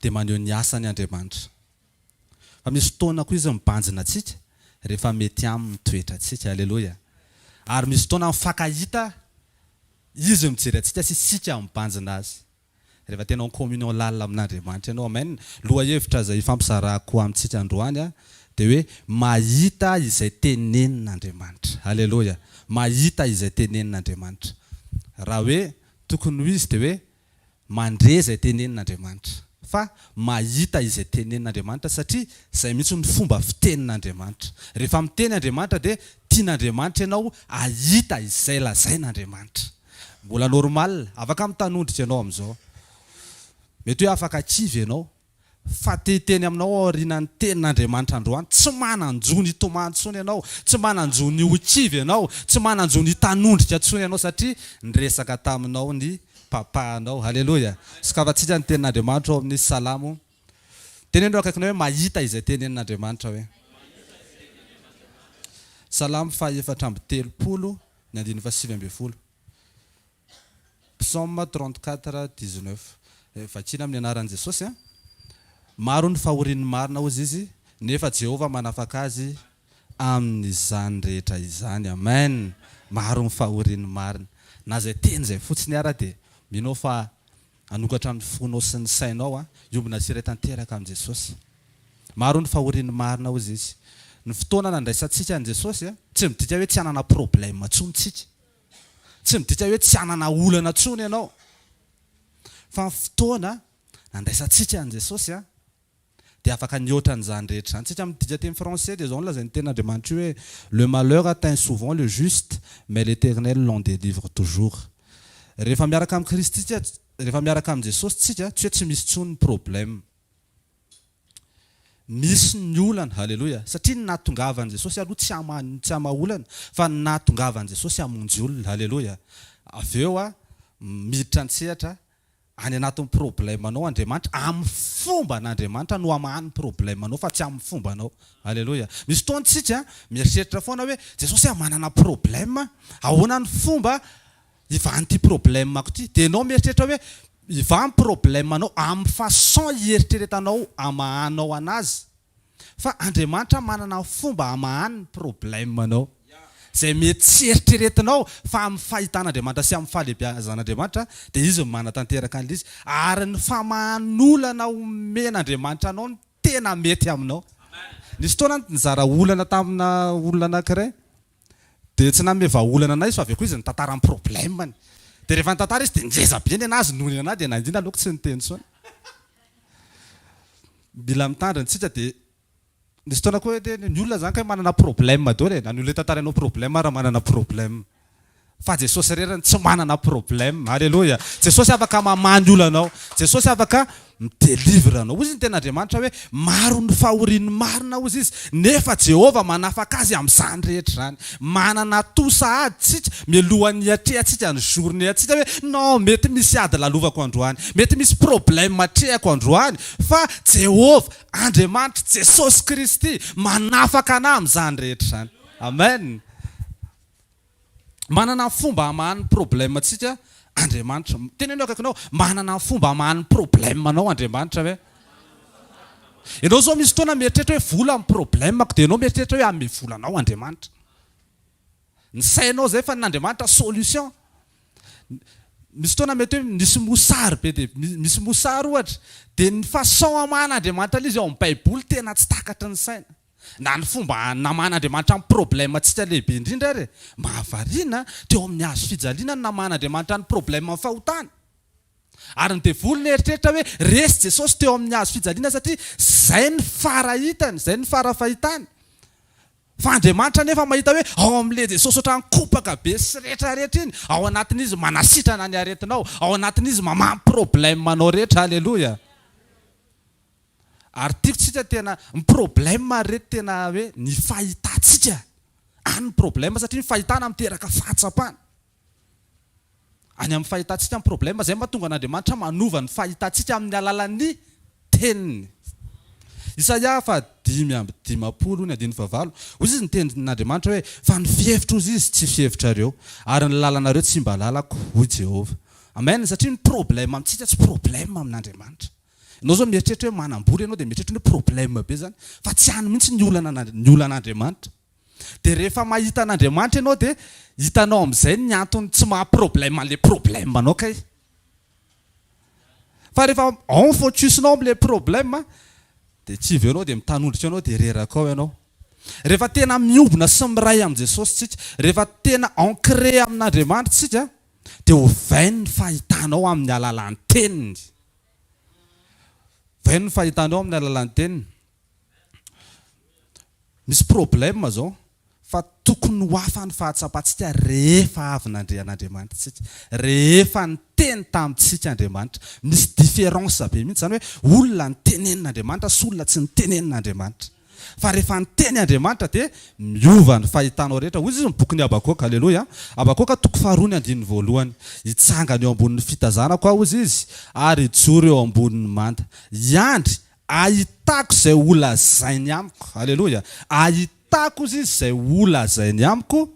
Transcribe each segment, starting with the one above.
dia maneho ny asany Andriamanitra. Fa misy fotoana koa Izy mibanjina antsika rehefa mety aminy ny toetrantsika. Aleloia. Ary misy fotoana mifankahita Izy mijery antsika sy isika mibanjina Azy. Rehefa tena en communion lalina amin'Andriamanitra ianao. Amen. Lohahevitra izay hifampizarako amintsika androany dia hoe mahita izay tenenin'Andriamanitra. Aleloia. Mahita izay tenenin'Andriamanitra. Raha hoe tokony ho izy dia hoe mandre izay tenenin'Andriamanitra. Fa mahita izay tenenin'Andriamanitra satria izay mihitsy no fomba fitenin'Andriamanitra. Rehefa miteny Andriamanitra dia tian'Andriamanitra ianao hahita izay lazain'Andriamanitra. Mbola normal, afaka mitanondrika ianao amin'izao. Mety hoe afaka kivy ianao. Fa te hiteny aminao ao aorianan'ny tenin'Andriamanitra androany, tsy manan-jo ny hitomany intsony ianao, tsy manan-jo ny ho kivy ianao, tsy manan-jo ny hitanondrika intsony ianao satria niresaka taminao ny Papa-nao. Haleloia! Sokafantsika ny tenin'Andriamanitra ao amin'ny Salamo. Teneno eo akaikinao hoe mahita izay tenenin'Andriamanitra hoe. Salamo faha-34, ny andininy faha-19. Psaume 34, 19. Vakina amin'ny anaran'i Jesosy an. Maro ny fahorian'ny marina hozy izy, nefa Jehovah manafaka azy amin'izany rehetra izany. Amen. Maro ny fahorian'ny marina. Na izay teny izay fotsiny ara dia mino aho fa hanokatra ny fonao sy ny sainao an, hiombona sy hiray tanteraka amin'i Jesosy. Maro ny fahorian'ny marina hozy izy. Ny fotoana nandraisantsika an'i Jesosy tsy midika hoe tsy hanana problème intsony tsika. Tsy midika hoe tsy hanana olana intsony ianao. Fa ny fotoana nandraisantsika an'i Jesosy dia afaka nihoatra an'izany rehetra izany tsika. Amin'ny dikanteny français dia izao no lazain'ny tenin'Andriamanitra io hoe, Le malheur atteint souvent le juste, mais l'Eternel l'en délivre toujours. Rehefa miaraka amin'i Kristy tsika, rehefa miaraka amin'i Jesosy tsika, tsy hoe tsy misy intsony ny problème. Misy ny olana, haleloia, satria ny nahatongavan'i Jesosy aloha tsy hama tsy hamaha olana fa ny nahatongavan'i Jesosy hamonjy olona, haleloia. Avy eo a, miditra an-tsehatra any anatin'ny problème-nao Andriamanitra, amin'ny fomban'Andriamanitra no hamahany ny problème-nao fa tsy amin'ny fombanao, haleloia. Misy fotoana isika mieritreritra foana hoe Jesosy a, manana problème, ahoana ny fomba hivahan'ity problème-ko ity? Dia ianao mieritreritra hoe Hivaha ny problème anao amin'ny façon hieritreretanao hamahanao anazy fa Andriamanitra manana fomba hamahany ny problème anao izay mety tsy eritreretinao fa amin'ny fahitan'Andriamanitra sy amin'ny fahalehibiazan'Andriamanitra dia Izy no manatanteraka an'ilay izy ary ny famahan'olana omen'Andriamanitra anao no tena mety aminao. Nisy fotoana nizara olana tamina olona anankiray Dia tsy nanome vahaolana anay izy fa avy eo koa izy nitantara ny problème-ny. Dia rehefa nitantara izy dia ngeza be ny anazy noho ny anahy dia nangina aleoko tsy niteny intsony. Mila mitandrina tsika dia nisy fotoana koa hoe ny olona zany kay manana problème daholo e, na ny olona itantarainao problème ara manana problème. Fa Jesosy irery no tsy manana problème. Aleloia. Jesosy afaka mamaha ny olanao. Jesosy afaka Mi-delivre anao. Hozy ny tenin'Andriamanitra hoe, Maro ny fahorian'ny marina, hozy izy, nefa Jehovah manafaka azy amin'izany rehetra izany. Manana atout sahady tsika mialohan'ny hiatrehantsika ny journée antsika hoe, non, mety misy ady lalovako androany, mety misy problème atrehako androany, fa Jehovah, Andriamanitra, Jesosy Kristy, manafaka anah amin'izany rehetra izany. Amen. Manana ny fomba hamaha ny problème antsika Andriamanitra. Teneno eo akaikinao, manana ny fomba hamaha ny problème anao Andriamanitra ve? Ianao izao misy fotoana mieritreritra hoe vola ny problème-ko dia ianao mieritreritra hoe hanome vola anao Andriamanitra. Ny sainao izay fa n'Andriamanitra solution. Misy fotoana mety hoe misy mosary be dia misy mosary ohatra dia ny façon hamahan'Andriamanitra an'izy ao amin'ny baiboly tena tsy takatry ny saina. Na ny fomba namahan'Andriamanitra ny problème-ntsika lehibe indrindra ary e! Mahavariana, teo amin'ny hazo fijaliana no namahan'Andriamanitra ny problème-n'ny fahotana. Ary ny devoly nieritreritra hoe resy Jesosy teo amin'ny hazo fijaliana satria izay ny fara hitany, izay ny fara fahitany. Fa Andriamanitra anefa mahita hoe ao amin'ilay Jesosy ohatran'ny kopaka be sy retraretra iny, ao anatin'izy manasitrana ny aretinao, ao anatin'izy mamaha ny problème-nao rehetra. Aleloia! Ary tiako tsika tena, ny problème ary reto tena hoe ny fahitantsika any ny problème satria ny fahitana miteraka fahatsapana. Any amin'ny fahitantsika ny problème, zay mahatonga an'Andriamanitra manova ny fahitantsika amin'ny alalan'ny teniny. Isaia faha-55 ny andininy fahavalo, hoy izy ny tenin'Andriamanitra hoe, fa ny fihevitro hozy izy tsy fihevitrareo, ary ny lalanareo tsy mba lalako, hoy Jehovah. Amen, satria ny problème amintsika tsy problème amin'Andriamanitra. Ianao izao mieritreritra hoe manam-bola ianao dia mieritreritra hoe problème be izany. Fa tsy any mihitsy ny olana ny olan'Andriamanitra. Dia rehefa mahita an'Andriamanitra ianao dia hitanao amin'izay ny antony tsy maha problème an'ilay problème anao kay. Fa rehefa ao ny focus-nao amin'ilay problème dia kivy eo ianao dia mitanondrika eo ianao dia reraka ao ianao. Rehefa tena miombona sy miray amin'i Jesosy isika, rehefa tena ancré amin'Andriamanitra isika dia ovainy ny fahitanao amin'ny alalan'ny teniny. Ovainy ny fahitanao amin'ny alalan'ny teniny. Misy problème zao fa tokony ho hafa ny fahatsapantsika rehefa avy nandre an'Andriamanitra isika, rehefa niteny tamintsika Andriamanitra. Misy différence be mihitsy zany hoe olona nitenenin'Andriamanitra sy olona tsy nitenenin'Andriamanitra. Fa rehefa niteny Andriamanitra dia miova ny fahitanao rehetra. Hoy izy ny bokin'i Habakoka, Aleloia, Habakoka toko faharoa ny andininy voalohany, Hitsangana eo ambonin'ny fitazanako aho, hozy izy, ary hijoro eo ambonin'ny manda. Hiandry Ahitako izay holazainy amiko. Aleloia! Ahitako ozy izy izay holazainy amiko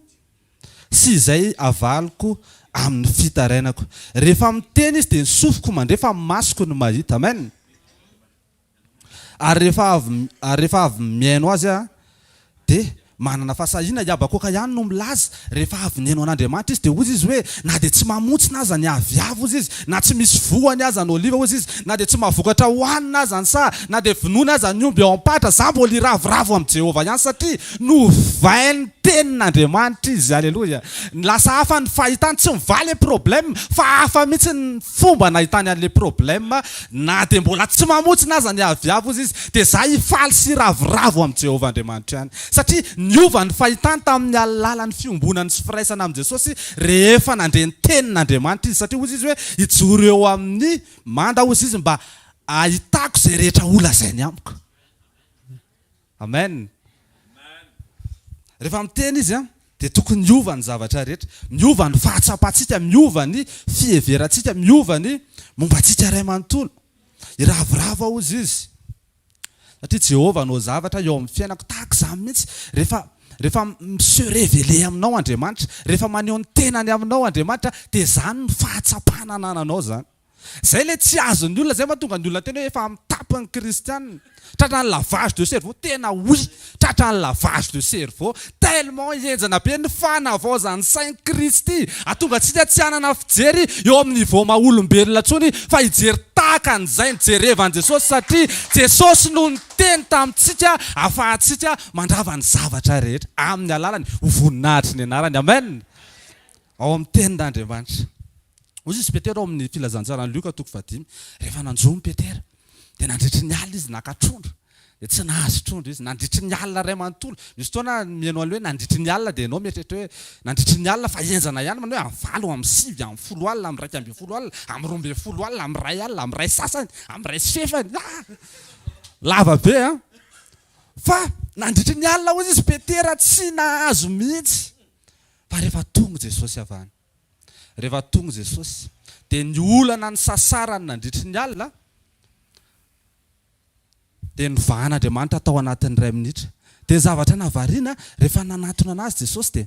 sy izay havaliko amin'ny fitarainako. Rehefa miteny izy dia ny sofiko mandre fa ny masoko no mahita. Amen! Ary rehefa avy ary rehefa avy mihaino azy aho dia Manana fahasahiana i Habakoka ihany no milaza, rehefa avy nihaino an'Andriamanitra izy, dia hozy izy hoe, Na dia tsy mamontsina aza ny aviavy, hozy izy, na tsy misy voany aza ny oliva, hozy izy, na dia tsy mahavokatra hohanina aza ny saha, na dia vonoina aza ny omby ao am-patra, za mbola hiravoravo amin'i Jehovah ihany, satria novain'ny tenin'Andriamanitra izy. Aleloia! Lasa hafa ny fahitany, tsy mivaha ilay problème, fa hafa mihitsy ny fomba nahitany an'ilay problème, Na dia mbola tsy mamontsina aza ny aviavy, hozy izy, dia izaho hifaly sy hiravoravo amin'i Jehovah Andriamanitro ihany. Satria niova ny fahitany tamin'ny alalan'ny fiombonany sy firaisana amin'i Jesosy rehefa nandre ny tenin'Andriamanitra izy. Satria hozy izy hoe, Hijoro eo amin'ny manda aho, hozy izy, mba hahitako izay rehetra holazainy amiko. Amen. Rehefa miteny izy an, dia tokony hiova ny zavatra rehetra. Miova ny fahatsapantsika, miova ny fiheverantsika, miova ny momba antsika iray manontolo. Hiravoravo aho hozy izy. Satria Jehovah hanao zavatra eo amin'ny fiainako tahaka izany mihitsy. Rehefa rehefa mi-se révéler aminao Andriamanitra, rehefa maneho ny tenany aminao Andriamanitra, dia izany ny fahatsapana anananao izany. Zay le tsy azon'ny olona, zay mahatonga ny olona tena hoe efa mitapy ny kristianina. Tratran'ny lavage de cerveau, tena oui, tratran'ny lavage de cerveau, tellement henjana be ny fanavaozan'ny sain'i Kristy, hahatonga antsika tsy hanana fijery eo amin'ny niveau maha olombelona intsony fa hijery tahaka an'izay nijerevan'i Jesosy satria Jesosy no niteny tamintsika ahafahantsika mandrava ny zavatra rehetra amin'ny alalany ho voninahitry ny anarany. Amen! Ao amin'ny tenin'Andriamanitra. Hoy izy Petera ao amin'ny Filazantsaran'i Lioka toko fahadimy, rehefa nanjono Petera, dia nandritry ny alina izy naka trondro, dia tsy nahazo trondro izy, nandritry ny alina iray manontolo. Misy fotoana mihaino an'ilay hoe nandritry ny alina dia ianao mieritreritra hoe nandritry ny alina fa henjana ihany, manao hoe amin'ny valo, amin'ny sivy, amin'ny folo alina, amin'ny 11 alina, amin'ny 12 alina, amin'ny iray alina, amin'ny iray sasany, amin'ny iray sy fefany. Ah! Lava be an! Fa nandritry ny alina hoy izy Petera tsy nahazo mihitsy. Fa rehefa tonga Jesosy avy any. Rehefa tonga Jesosy, dia ny olana nisasarany nandritry ny alina dia novahan'Andriamanitra tao anatin'ny iray minitra. Dia ny zavatra nahavariana, rehefa nanatona an'azy Jesosy dia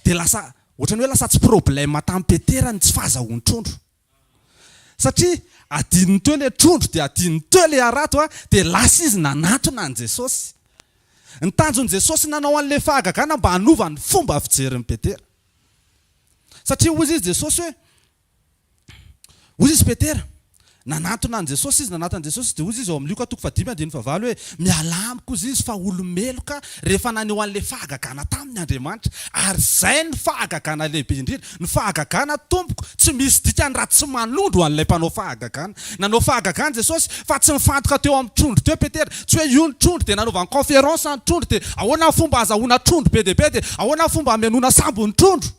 dia lasa ohatran'ny hoe lasa tsy problème tamin'i Petera ny tsy fahazahoany trondro. Satria adinony teo ilay trondro dia adinony teo ilay harato dia lasa izy nanatona an'i Jesosy. Ny tanjon'i Jesosy nanao an'ilay fahagagana mba hanova ny fomba fijerin'i Petera. Satria hoy izy Jesosy hoe, hoy izy Petera, nanantona an'i Jesosy izy, nanatona an'i Jesosy izy dia hoy izy ao amin'ny Lioka toko fahadimy andininy fahavalo hoe, mialà amiko hozy izy fa olo-meloka rehefa naneho an'ilay fahagagana taminy Andriamanitra. Ary izay ny fahagagana lehibe indrindra. Ny fahagagana, tompoko, tsy misy dikany raha tsy manondro an'ilay mpanao fahagagana. Nanao fahagagana Jesosy, fa tsy nifantoka teo amin'ny trondro teo Petera. Tsy hoe io ny trondro dia nanaovany conférence ny trondro dia ahoana ny fomba azahoana trondro be dia be dia ahoana ny fomba hamenoana sambo ny trondro.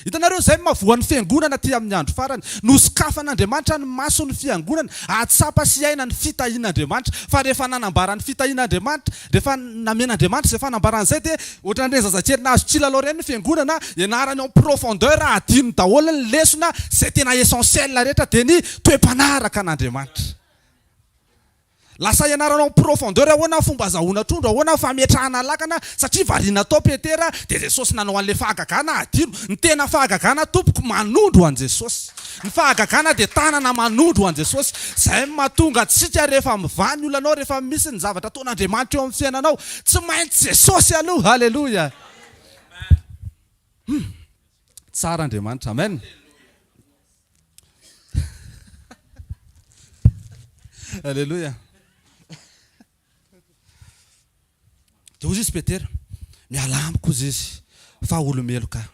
Hitanareo, izay no mahavoan'ny fiangonana aty amin'ny andro farany. Nosokafan'Andriamanitra ny mason'ny fiangonana hahatsapa sy hiaina ny fitahian'Andriamanitra. Fa rehefa nanambara ny fitahian'Andriamanitra, rehefa namen'Andriamanitra izay fanambarana izay dia ohatran'ireny zazakely nahazo kilalao ireny ny fiangonana, ianarany en profondeur, adino daholo ny lesona izay tena essentiel rehetra dia ny toe-panahy araka an'Andriamanitra. Lasa ianaranao en profondeur ahoana ny fomba azahoana trondro, ahoana ny fametrahana lakana, satria variana tao Petera dia Jesosy nanao an'ilay fahagagana hadino. Ny tena fahagagana tompoko manondro an'i Jesosy. Ny fahagagana dia tanana manondro an'i Jesosy. Izay no mahatonga antsika rehefa mivaha ny olanao, rehefa misy ny zavatra ataon'Andriamanitra eo amin'ny fiainanao, tsy maintsy Jesosy aloha. Aleloia. Hum. Tsara Andriamanitra. Amen. Aleloia. Dia hoy izy Petera, miala amiko hozy izy, fa olo-meloka aho.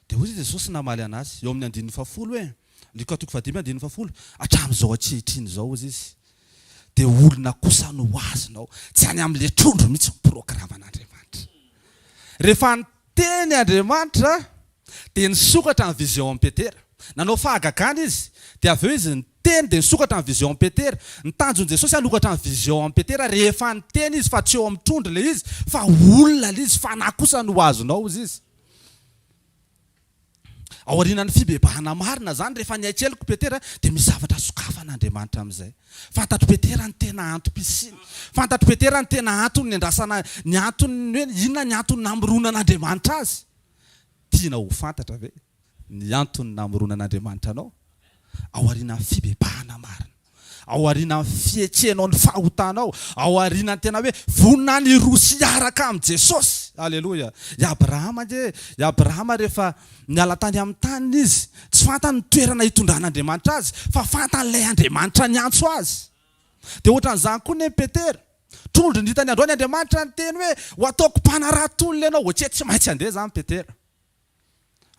Dia hoy Jesosy namaly anazy, eo amin'ny andininy fahafolo hoe, Lioka toko fahadimy andininy fahafolo, hatramin'izao ankehitriny izao hozy izy, dia olona kosa no ho azonao. Tsy any amin'ilay trondro mihitsy ny programan'Andriamanitra. Rehefa niteny Andriamanitra, Dia nisokatra ny vision an'i Petera. Nanao fahagagana izy, dia avy eo izy niteny dia nisokatra ny vision an'i Petera. Ny tanjon'i Jesosy hanokatra ny vision an'i Petera rehefa niteny izy fa tsy eo amin'ny trondro ilay izy fa olona ilay izy, fanahy kosa no azonao hozy izy. Aorianan'ny fibebahana marina izany, rehefa niaiky heloka i Petera dia misy zavatra sokafan'Andriamanitra amin'izay. Fantatr'i Petera ny tena antom-pisiany. Fantatr'i Petera ny tena antony niandrasana, ny antony hoe inona ny antony namoronan'Andriamanitra azy. Tianao ho fantatra ve ny antony namoronan'Andriamanitra anao? Aorianan'ny fibebahana marina, aorianan'ny fiekenao ny fahotanao, aorianan'ny tena hoe vonona ny hiroso hiaraka amin'i Jesosy. Aleloia! I Abrahama ange, i Abrahama rehefa niala tany amin'ny taniny izy, tsy fantany ny toerana hitondran'Andriamanitra azy, fa fantany ilay Andriamanitra niantso azy. Dia ohatran'izany koa nen'i Petera. Trondro ny hitany androany Andriamanitra niteny hoe ho ataoko mpanarato olona ianao. Ok, tsy maintsy handeha izany Petera.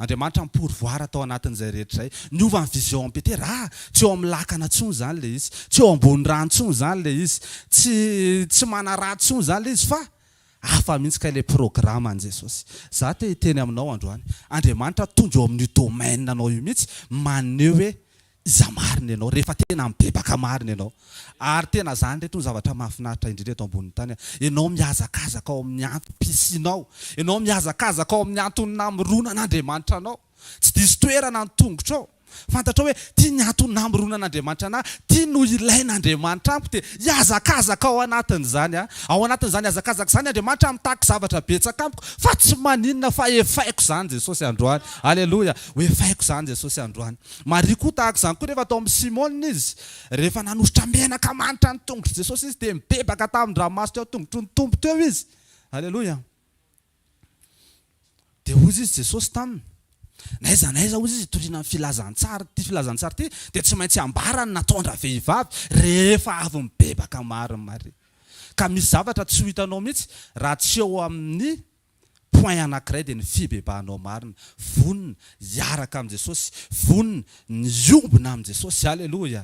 Andriamanitra mi-pourvoir tao anatin'izay rehetra izay. Niova ny vision an'i Petera. Ah, tsy eo amin'ny lakana intsony izany ilay izy. Tsy eo ambony rano intsony izany ilay izy. Tsy tsy manarato intsony izany ilay izy fa hafa mihitsy kay ilay programme an'i Jesosy. Za te hiteny aminao androany. Andriamanitra tonga eo amin'io domaine anao io mihitsy maneho hoe Iza marina ianao rehefa tena mibebaka marina ianao. Ary tena zany reto ny zavatra mahafinaritra indrindra eto ambonin'ny tany a. Ianao mihazakazaka ao amin'ny antom-pisianao. Ianao mihazakazaka ao amin'ny antony namoronan'Andriamanitra anao. Tsy diso toerana ny tongotrao. Fantatrao hoe ty ny antony namoronan'Andriamanitra anah, ty no ilain'Andriamanitra amiko dia hihazakazaka ao anatin'izany aho. Ao anatin'izany hazakazaka izany Andriamanitra mitaky zavatra betsaka amiko fa tsy maninona fa efaiko izany Jesosy androany. Aleloia. Ho efaiko izany Jesosy androany. Maria koa tahaka izany koa rehefa tao amin'i Simona izy, rehefa nanosotra menaka manitra ny tongotr'i Jesosy izy dia nibebaka tamin-dranomaso teo an-tongotry ny Tompo teo izy. Aleloia. Dia hoy izy Jesosy taminy, N'aiza n'aiza hoy izy hitoriana ny filazantsara, ity filazantsara ity dia tsy maintsy ambara ny nataon-dravehivavy rehefa avy mibebaka marina Maria. Ka misy zavatra tsy ho hitanao mihitsy raha tsy eo amin'ny Point anankiray dia ny fibebahanao marina, vonona hiaraka amin'i Jesosy, vonona ny hiombona amin'i Jesosy. Aleloia!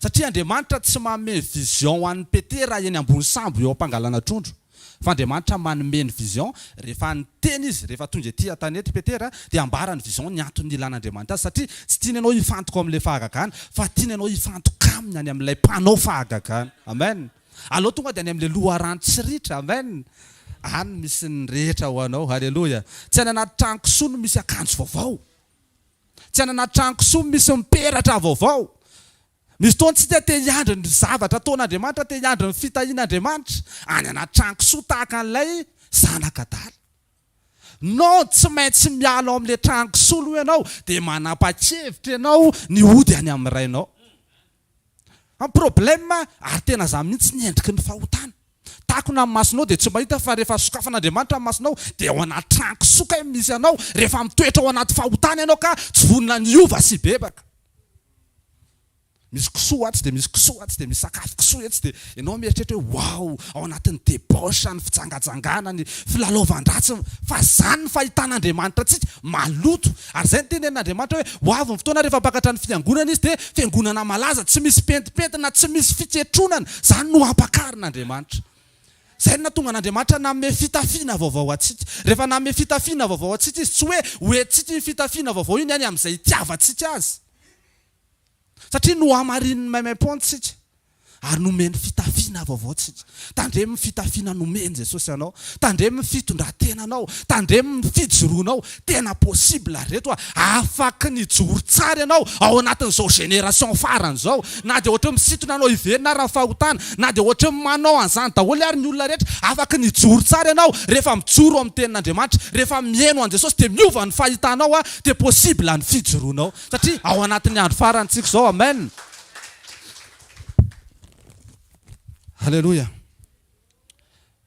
Satria Andriamanitra tsy manome vision ho an'i Petera eny ambony sambo eo am-pangalana trondro, fa Andriamanitra manome ny vision rehefa niteny Izy, rehefa tonga ety an-tanety Petera dia ambara ny vision ny antony nilan'Andriamanitra azy, satria tsy tiany ianao hifantoka ao amin'ilay fahagagana, fa tiany ianao hifantoka Aminy any amin'ilay mpanao fahagagana. Amen! Aleo tonga dia any amin'ilay loharano tsy ritra, amen! Any misy ny rehetra ho anao, haleloia! Tsy any anaty trano kisoa no misy akanjo vaovao, tsy any anaty trano kisoa no misy miperatra vaovao. Misy fotoana isika te hiandry ny zavatra ataon'Andriamanitra, te hiandry ny fitahian'Andriamanitra, any anaty trano kisoa tahaka an'ilay zanak'adala. Non, tsy maintsy miala ao amin'ilay trano kisoa aloha ianao, dia manapa-kevitra ianao ny hody any amin'ny rainao. Ny problème ary tena za mihitsy ny endriky ny fahotana. Takona ny masonao dia tsy mahita fa rehefa sokafan'Andriamanitra ny masonao dia ao anaty tranon-kisoa kay misy anao rehefa mitoetra ao anaty fahotana ianao ka tsy vonona ny hiova sy hibebaka. Misy kisoa atsy dia misy kisoa atsy dia misy sakafo kisoa etsy dia ianao mieritreritra hoe waouh ao anatin'ny debauche ny fijangajangana ny filalaovan-dratsy fa zany ny fahitan'Andriamanitra antsika maloto Ary izay no tenenin'Andriamanitra hoe, ho avy ny fotoana rehefa hampakatra ny fiangonana Izy, dia fiangonana malaza, tsy misy pentimpentina, tsy misy fiketronana. Izany no hampakarin'Andriamanitra. Izay no nahatonga an'Andriamanitra nanome fitafiana vaovao antsika. Rehefa nanome fitafiana vaovao antsika Izy, tsy hoe hoentintsika iny fitafiana vaovao iny any amin'izay itiavantsika azy. Satria nohamarininy maimaimpoana isika. Ary nomeny fitafiana vaovao tsika. Tandremo ny fitafiana nomen'i Jesosy anao. Tandremo ny fitondran-tenanao. Tandremo ny fijoroanao. Tena possible ry reto a! Afaky ny hijoro tsara ianao ao anatin'izao génération farany izao. Na dia ohatry ny misintona anao hiverina ary ny fahotana, na dia ohatry ny manao an'izany daholo ary ny olona rehetra, afaky ny hijoro tsara ianao rehefa mijoro amin'ny tenin'Andriamanitra, rehefa mihaino an'i Jesosy dia miova ny fahitanao a, dia possible ny fijoroanao. Satria ao anatin'ny andro farany tsika izao. Amen! Aleloia!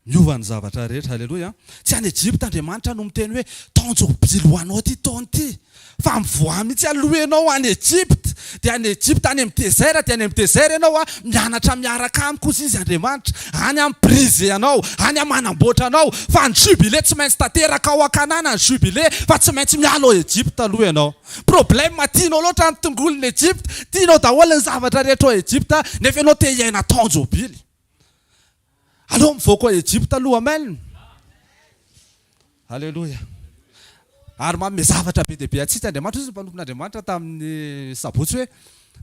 Miova ny zavatra rehetra. Aleloia! Tsy any Egypta Andriamanitra no miteny hoe taon-jobily ho anao ity taona ity. Fa mivoaha mihitsy aloha ianao any Egypta. Dia any Egypta, any amin'ny désert, dia any amin'ny désert ianao a, mianatra miaraka amiko hozy izy Andriamanitra. Any aho mi-briser anao, any aho manamboatra anao. Fa ny jubile tsy maintsy tanteraka ao Kanana ny jubile, fa tsy maintsy miala ao Egypta aloha ianao. Problème, tianao loatra ny tongolon'i Egypta, tianao daholo ny zavatra rehetra ao Egypta, nefa ianao te hiaina taon-jobily. Aleo mivoaka ao Egypta aloha, amen. Alléluia. Ary manome zavatra be dia be antsika Andriamanitra. Hoy izy mpanompon'Andriamanitra tamin'ny sabotsy hoe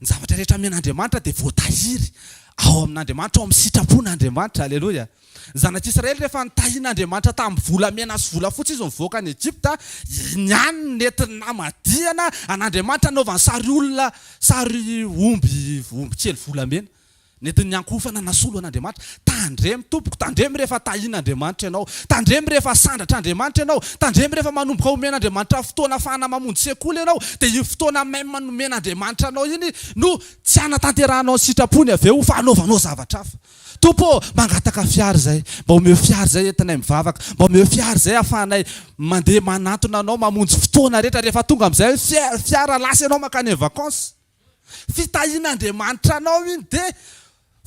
ny zavatra rehetra amen'Andriamanitra dia voatahiry ao amin'Andriamanitra, ao amin'ny sitrapon'Andriamanitra. Alléluia. Ny zanak'Israely rehefa nitahian'Andriamanitra tamin'ny volamena sy volafotsy izy nivoaka any Egypta, iny ihany no nentiny namadihana an'Andriamanitra nanaovany sary olona, sary omby, omby kely volamena. Nentin'ny ankohofana nasolo an'Andriamanitra. Tandremo tompoko, tandremo rehefa tahian'Andriamanitra ianao. Tandremo rehefa asandratr'Andriamanitra ianao. Tandremo rehefa manomboka omen'Andriamanitra fotoana afahana mamonjy sekoly ianao. Dia io fotoana même nomen'Andriamanitra anao iny no tsy hanatanterahanao ny sitrapony avy eo fa hanaovanao zavatra hafa. Tompo ô, mangataka fiara izay. Mba omeo fiara izay entinay mivavaka. Mba omeo fiara izay ahafahanay mandeha manantona anao mamonjy fotoana rehetra. Rehefa tonga amin'izay fiara lasa ianao mankany amin'ny vacances. Fitahian'Andriamanitra anao iny dia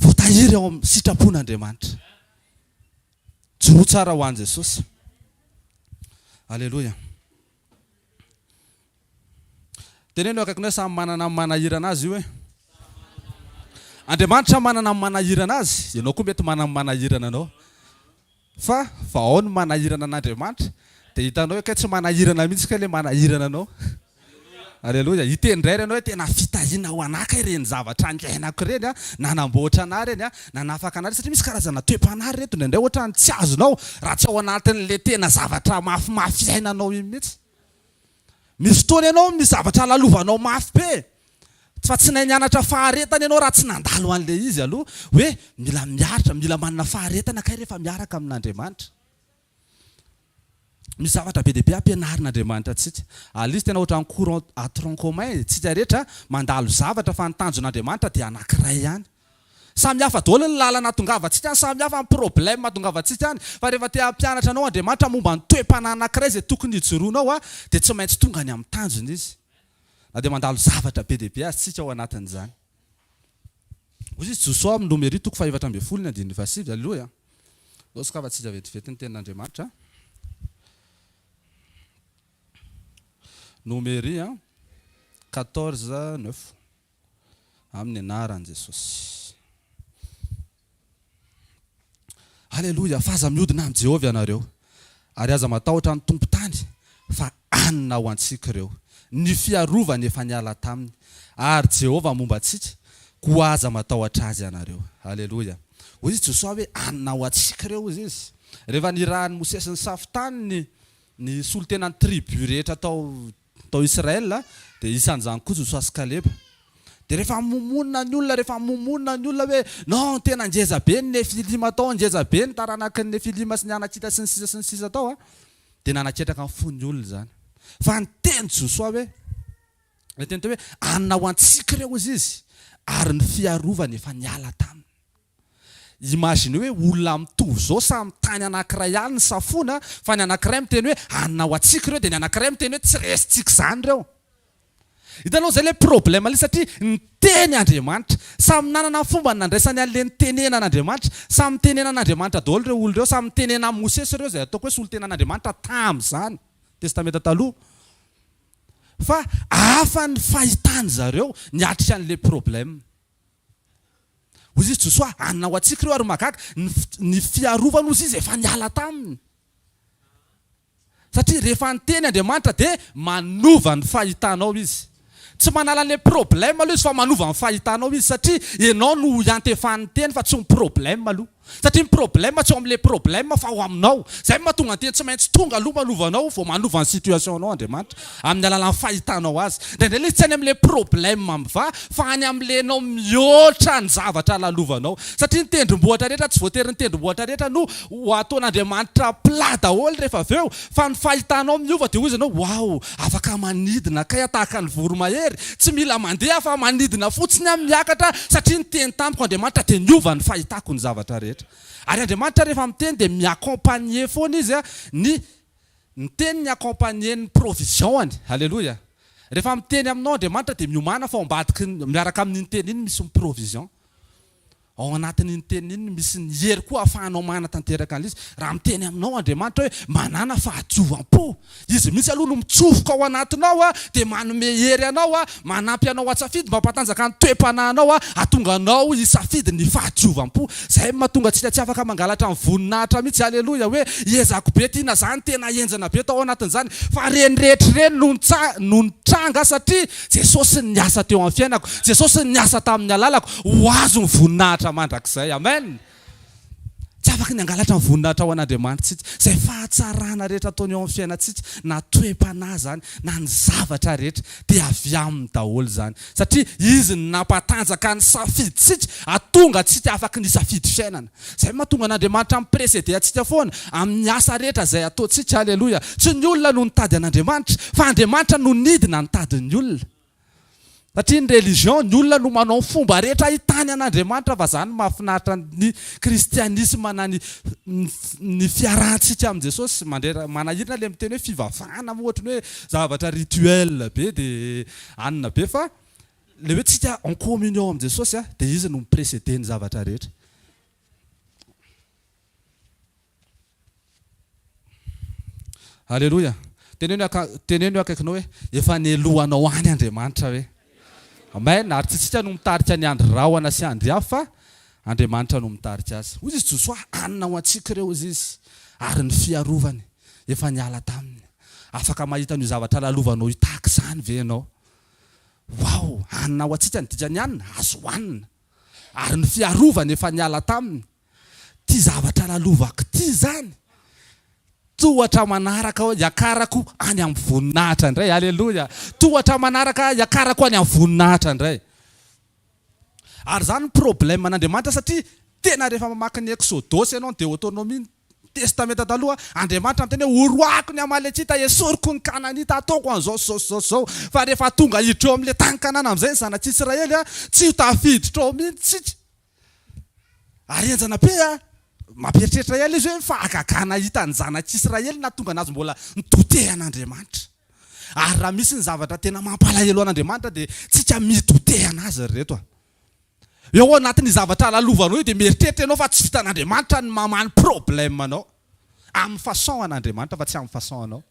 voatahiry ao amin'ny sitrapon'Andriamanitra. Joroa tsara ho an'i Jesosy. Aleloia. Teneno eo akaikinao hoe samy manana ny manahirana azy io e. Andriamanitra manana ny manahirana azy, ianao koa mety manana ny manahirana anao. Fa vao ao ny manahirana an'Andriamanitra dia hitanao hoe kay tsy manahirana mihitsy kay ilay manahirana anao. Aleloia. Hiteny indray ianao hoe tena fitahiana ho anah kay ireny zavatra niainako ireny an, nanamboatra anah ireny an, nanafaka anah ireny satria misy karazana toe-panahy ry reto indraindray ohatran'ny tsy azonao raha tsy ao anatin'ilay tena zavatra mafimafy iainanao iny mihitsy. Misy fotoana ianao misy zavatra lalovanao mafy be fa tsy nahay nianatra faharetana ianao raha tsy nandalo an'ilay izy aloha hoe mila miaritra, mila manana faharetana kay rehefa miaraka amin'Andriamanitra. Misy zavatra be dia be ampianarin'Andriamanitra antsika. Ary izy tena ohatran'ny cours à tronc commun e, tsika rehetra mandalo zavatra fa ny tanjon'Andriamanitra dia anankiray ihany. Samy hafa daholo ny lalana ahatongavantsika any, samy hafa ny problème ahatongavantsika any, fa rehefa te hampianatra anao Andriamanitra momba ny toe-panahy anankiray izay tokony hijoroanao dia tsy maintsy tonga any amin'ny tanjona Izy. Na dia mandalo zavatra be dia be aza tsika ao anatin'izany. Hoy izy Josoa amin'ny Nomery toko faha-14 ny andininy fahasivy, Aleloia! Ndao sokafantsika vetivety ny tenin'Andriamanitra. Nomery 14, 9. Amin'ny anaran'i Jesosy. Aleloia! Fa aza miodina amin'i Jehovah ianareo, ary aza matahotra ny tompon-tany, fa hanina ho antsika ireo. Ny fiarovany efa niala taminy, ary Jehovah momba antsika, koa aza matahotra azy ianareo. Aleloia! Hoy izy Josoa hoe, Hanina ho antsika ireo, hoy izy. Rehefa nirahin'i Mosesy nisafo tany ny, ny solontenan'ny tribu rehetra tao Tao Israel dia isan'izany koa Josoa sy Kaleba. Dia rehefa momonina ny olona, rehefa momonina ny olona hoe non tena ngeza be ny Nefilima tao, ngeza be ny taranaky ny Nefilima sy ny Anakita sy ny sisa sy ny sisa tao an, dia nanaketraka ny fon'ny olona izany. Fa niteny Josoa hoe, niteny teo hoe hanina ho antsika ireo hozy izy, ary ny fiarovany efa niala taminy. Imaginez hoe olona mitovy zao samy tany anakiray ihany ny safoana fa ny anakiray miteny hoe hanina ho antsika ireo dia ny anakiray miteny hoe tsy resintsika izany ireo. Hitanao zay le problème le satria niteny Andriamanitra. Samy nanana ny fombany nandraisany an'le nitenenan'Andriamanitra. Samy nitenenan'Andriamanitra daholo ireo olona ireo, samy nitenenan'i Mosesy ireo izay ataoko hoe solontenan'Andriamanitra tamin'izany, Testamenta Taloha. Fa hafa ny fahitany zareo niatrika an'le problème. Hoy izy, Josoa, hanina ho antsika ireo ary mahagaga, ny, ny fiarovana hozy izy efa niala taminy. Satria rehefa niteny Andriamanitra dia manova ny fahitanao Izy. Tsy manala an'ilay problème aloha izy fa manova ny fahitanao izy satria ianao no iantefan'ny teny fa tsy ny problème aloha. Satria ny problème tsy ao amin'ilay problème fa ao aminao. Izay no mahatonga ny teny tsy maintsy tonga aloha manova anao vao manova ny situation-nao Andriamanitra amin'ny alalan'ny fahitanao azy. Indraindray ilay izy tsy any amin'ilay problème mivaha fa any amin'ilay ianao mihoatra ny zavatra lalovanao. Satria ny tendrombohitra rehetra tsy voatery ny tendrombohitra rehetra no ho ataon'Andriamanitra plat daholo rehefa avy eo fa ny fahitanao miova dia hoy izy ianao waouh afaka manidina kay aho tahaka ny voromahery, tsy mila mandeha aho fa manidina fotsiny aho miakatra satria niteny tamiko Andriamanitra dia niova ny fahitako ny zavatra rehetra. Ary Andriamanitra rehefa miteny dia mi-accompagner foana izy ny ny teniny accompagner ny provision-ny. Aleloia. Rehefa miteny aminao Andriamanitra dia miomàna fa ao ambadiky ny miaraka amin'iny teny iny misy ny provision. Ao anatin'iny teny iny misy ny hery koa ahafahanao manatanteraka an'ilay izy. Raha miteny aminao Andriamanitra hoe manàna fahadiovam-po, Izy mihitsy aloha no mitsofoka ao anatinao dia manome hery anao, manampy anao hatsafidy, mampatanjaka ny toe-panahinao, hahatonga anao hisafidy ny fahadiovam-po. Izay no mahatonga antsika tsy afaka mangalatra ny voninahitra mihitsy. Aleloia! Hoe ezako be ity na zany tena henjana be tao anatin'izany. Fa ireny rehetra ireny no no nitranga satria Jesosy niasa teo amin'ny fiainako, Jesosy niasa tamin'ny alalako. Ho azo ny voninahitra mandrakizay. Amen! Tsy afaky ny hangalatra ny voninahitra ho an'Andriamanitra isika. Izay fahatsarana rehetra ataony eo amin'ny fiainantsika, na toe-panahy izany, na ny zavatra rehetra, dia avy Aminy daholo izany. Satria Izy no nampatanjaka ny safidintsika, hahatonga antsika afaky ny hisafidy fiainana. Izay no mahatonga an'Andriamanitra mi-précéder antsika foana amin'ny asa rehetra izay ataontsika. Aleloia! Tsy ny olona no nitady an'Andriamanitra, fa Andriamanitra no nidina nitady ny olona. Satria ny religion, ny olona no manao ny fomba rehetra ahitany an'Andriamanitra fa zany mahafinaritra ny kristianisme na ny ny fiarahantsika amin'i Jesosy. Mandrera, manahirana le miteny hoe fivavahana moa ohatry ny hoe zavatra rituel be de anona be fa le hoe tsika en communion amin'i Jesosy de izy no mi-preceder ny zavatra rehetra. Aleloia! Teneno aka, teneno eo akaikinao hoe, efa nelohanao any Andriamanitra hoe. Amen! Ary tsy isika no mitarika ny andry rahona sy andry afo fa Andriamanitra no mitarika azy. Hoy izy Josoa, hanina ho antsika ireo hozy izy, ary ny fiarovany efa niala taminy. Afaka mahita an'io zavatra lalovanao io tahaka izany ve ianao? Wow! Hanina ho antsika ny dikan'ny hanina, azo hohanina. Ary ny fiarovany efa niala taminy. Ty zavatra lalovako ty zany tohatra manaraka hiakarako any amin'ny voninahitra indray. Aleloia! Tohatra manaraka hiakarako any amin'ny voninahitra indray. Ary zany ny problème an'Andriamanitra satria tena rehefa mamaky ny Eksodosy ianao, ny Deotonomia, ny Testamenta Taloha, Andriamanitra miteny hoe horoahiko ny Amalekita, esoriko ny Kananita, ataoko an'izao sy izao sy izao sy izao. Fa rehefa tonga hiditra eo amin'ilay tany Kanana amin'izay ny zanak'Israely, tsy ho tafiditra ao mihitsy isika. Ary henjana be a! Mampieritreritra ihany ilay izy hoe fahagagana hitan'ny zanak'Israely nahatonga anazy mbola ni-douter an'Andriamanitra. Ary raha misy ny zavatra tena mampalahelo an'Andriamanitra dia tsika mi-douter an'azy ry reto a! Eo anatin'io zavatra lalovanao io dia mieritreritra ianao fa tsy vitan'Andriamanitra ny mamaha ny problème anao. Amin'ny façon an'Andriamanitra fa tsy amin'ny façon anao.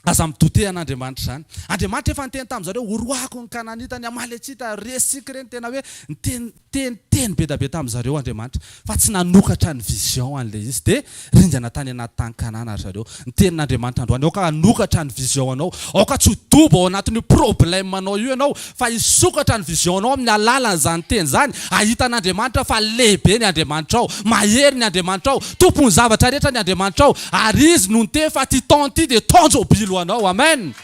Aza mi-douter an'Andriamanitra izany. Andriamanitra efa niteny tamin-dry zareo, horoahako ny Kananita, ny Amalekita, resintsika ireny, tena hoe niteny teny teny be dia be tamin-dry zareo Andriamanitra, fa tsy nanokatra ny vision an'ilay izy. Dia ringana tany anaty tany Kanana ry zareo. Ny tenin'Andriamanitra androany, aoka hanokatra ny vision anao, aoka tsy ho dobo ao anatin'io problème anao io ianao, fa hisokatra ny vision-nao amin'ny alalan'izany teny izany, hahita an'Andriamanitra fa lehibe ny Andriamanitrao, mahery ny Andriamanitrao, Tompon'ny zavatra rehetra ny Andriamanitrao, ary Izy no niteny fa ity taona ity dia taon-jobily ho anao. Amen!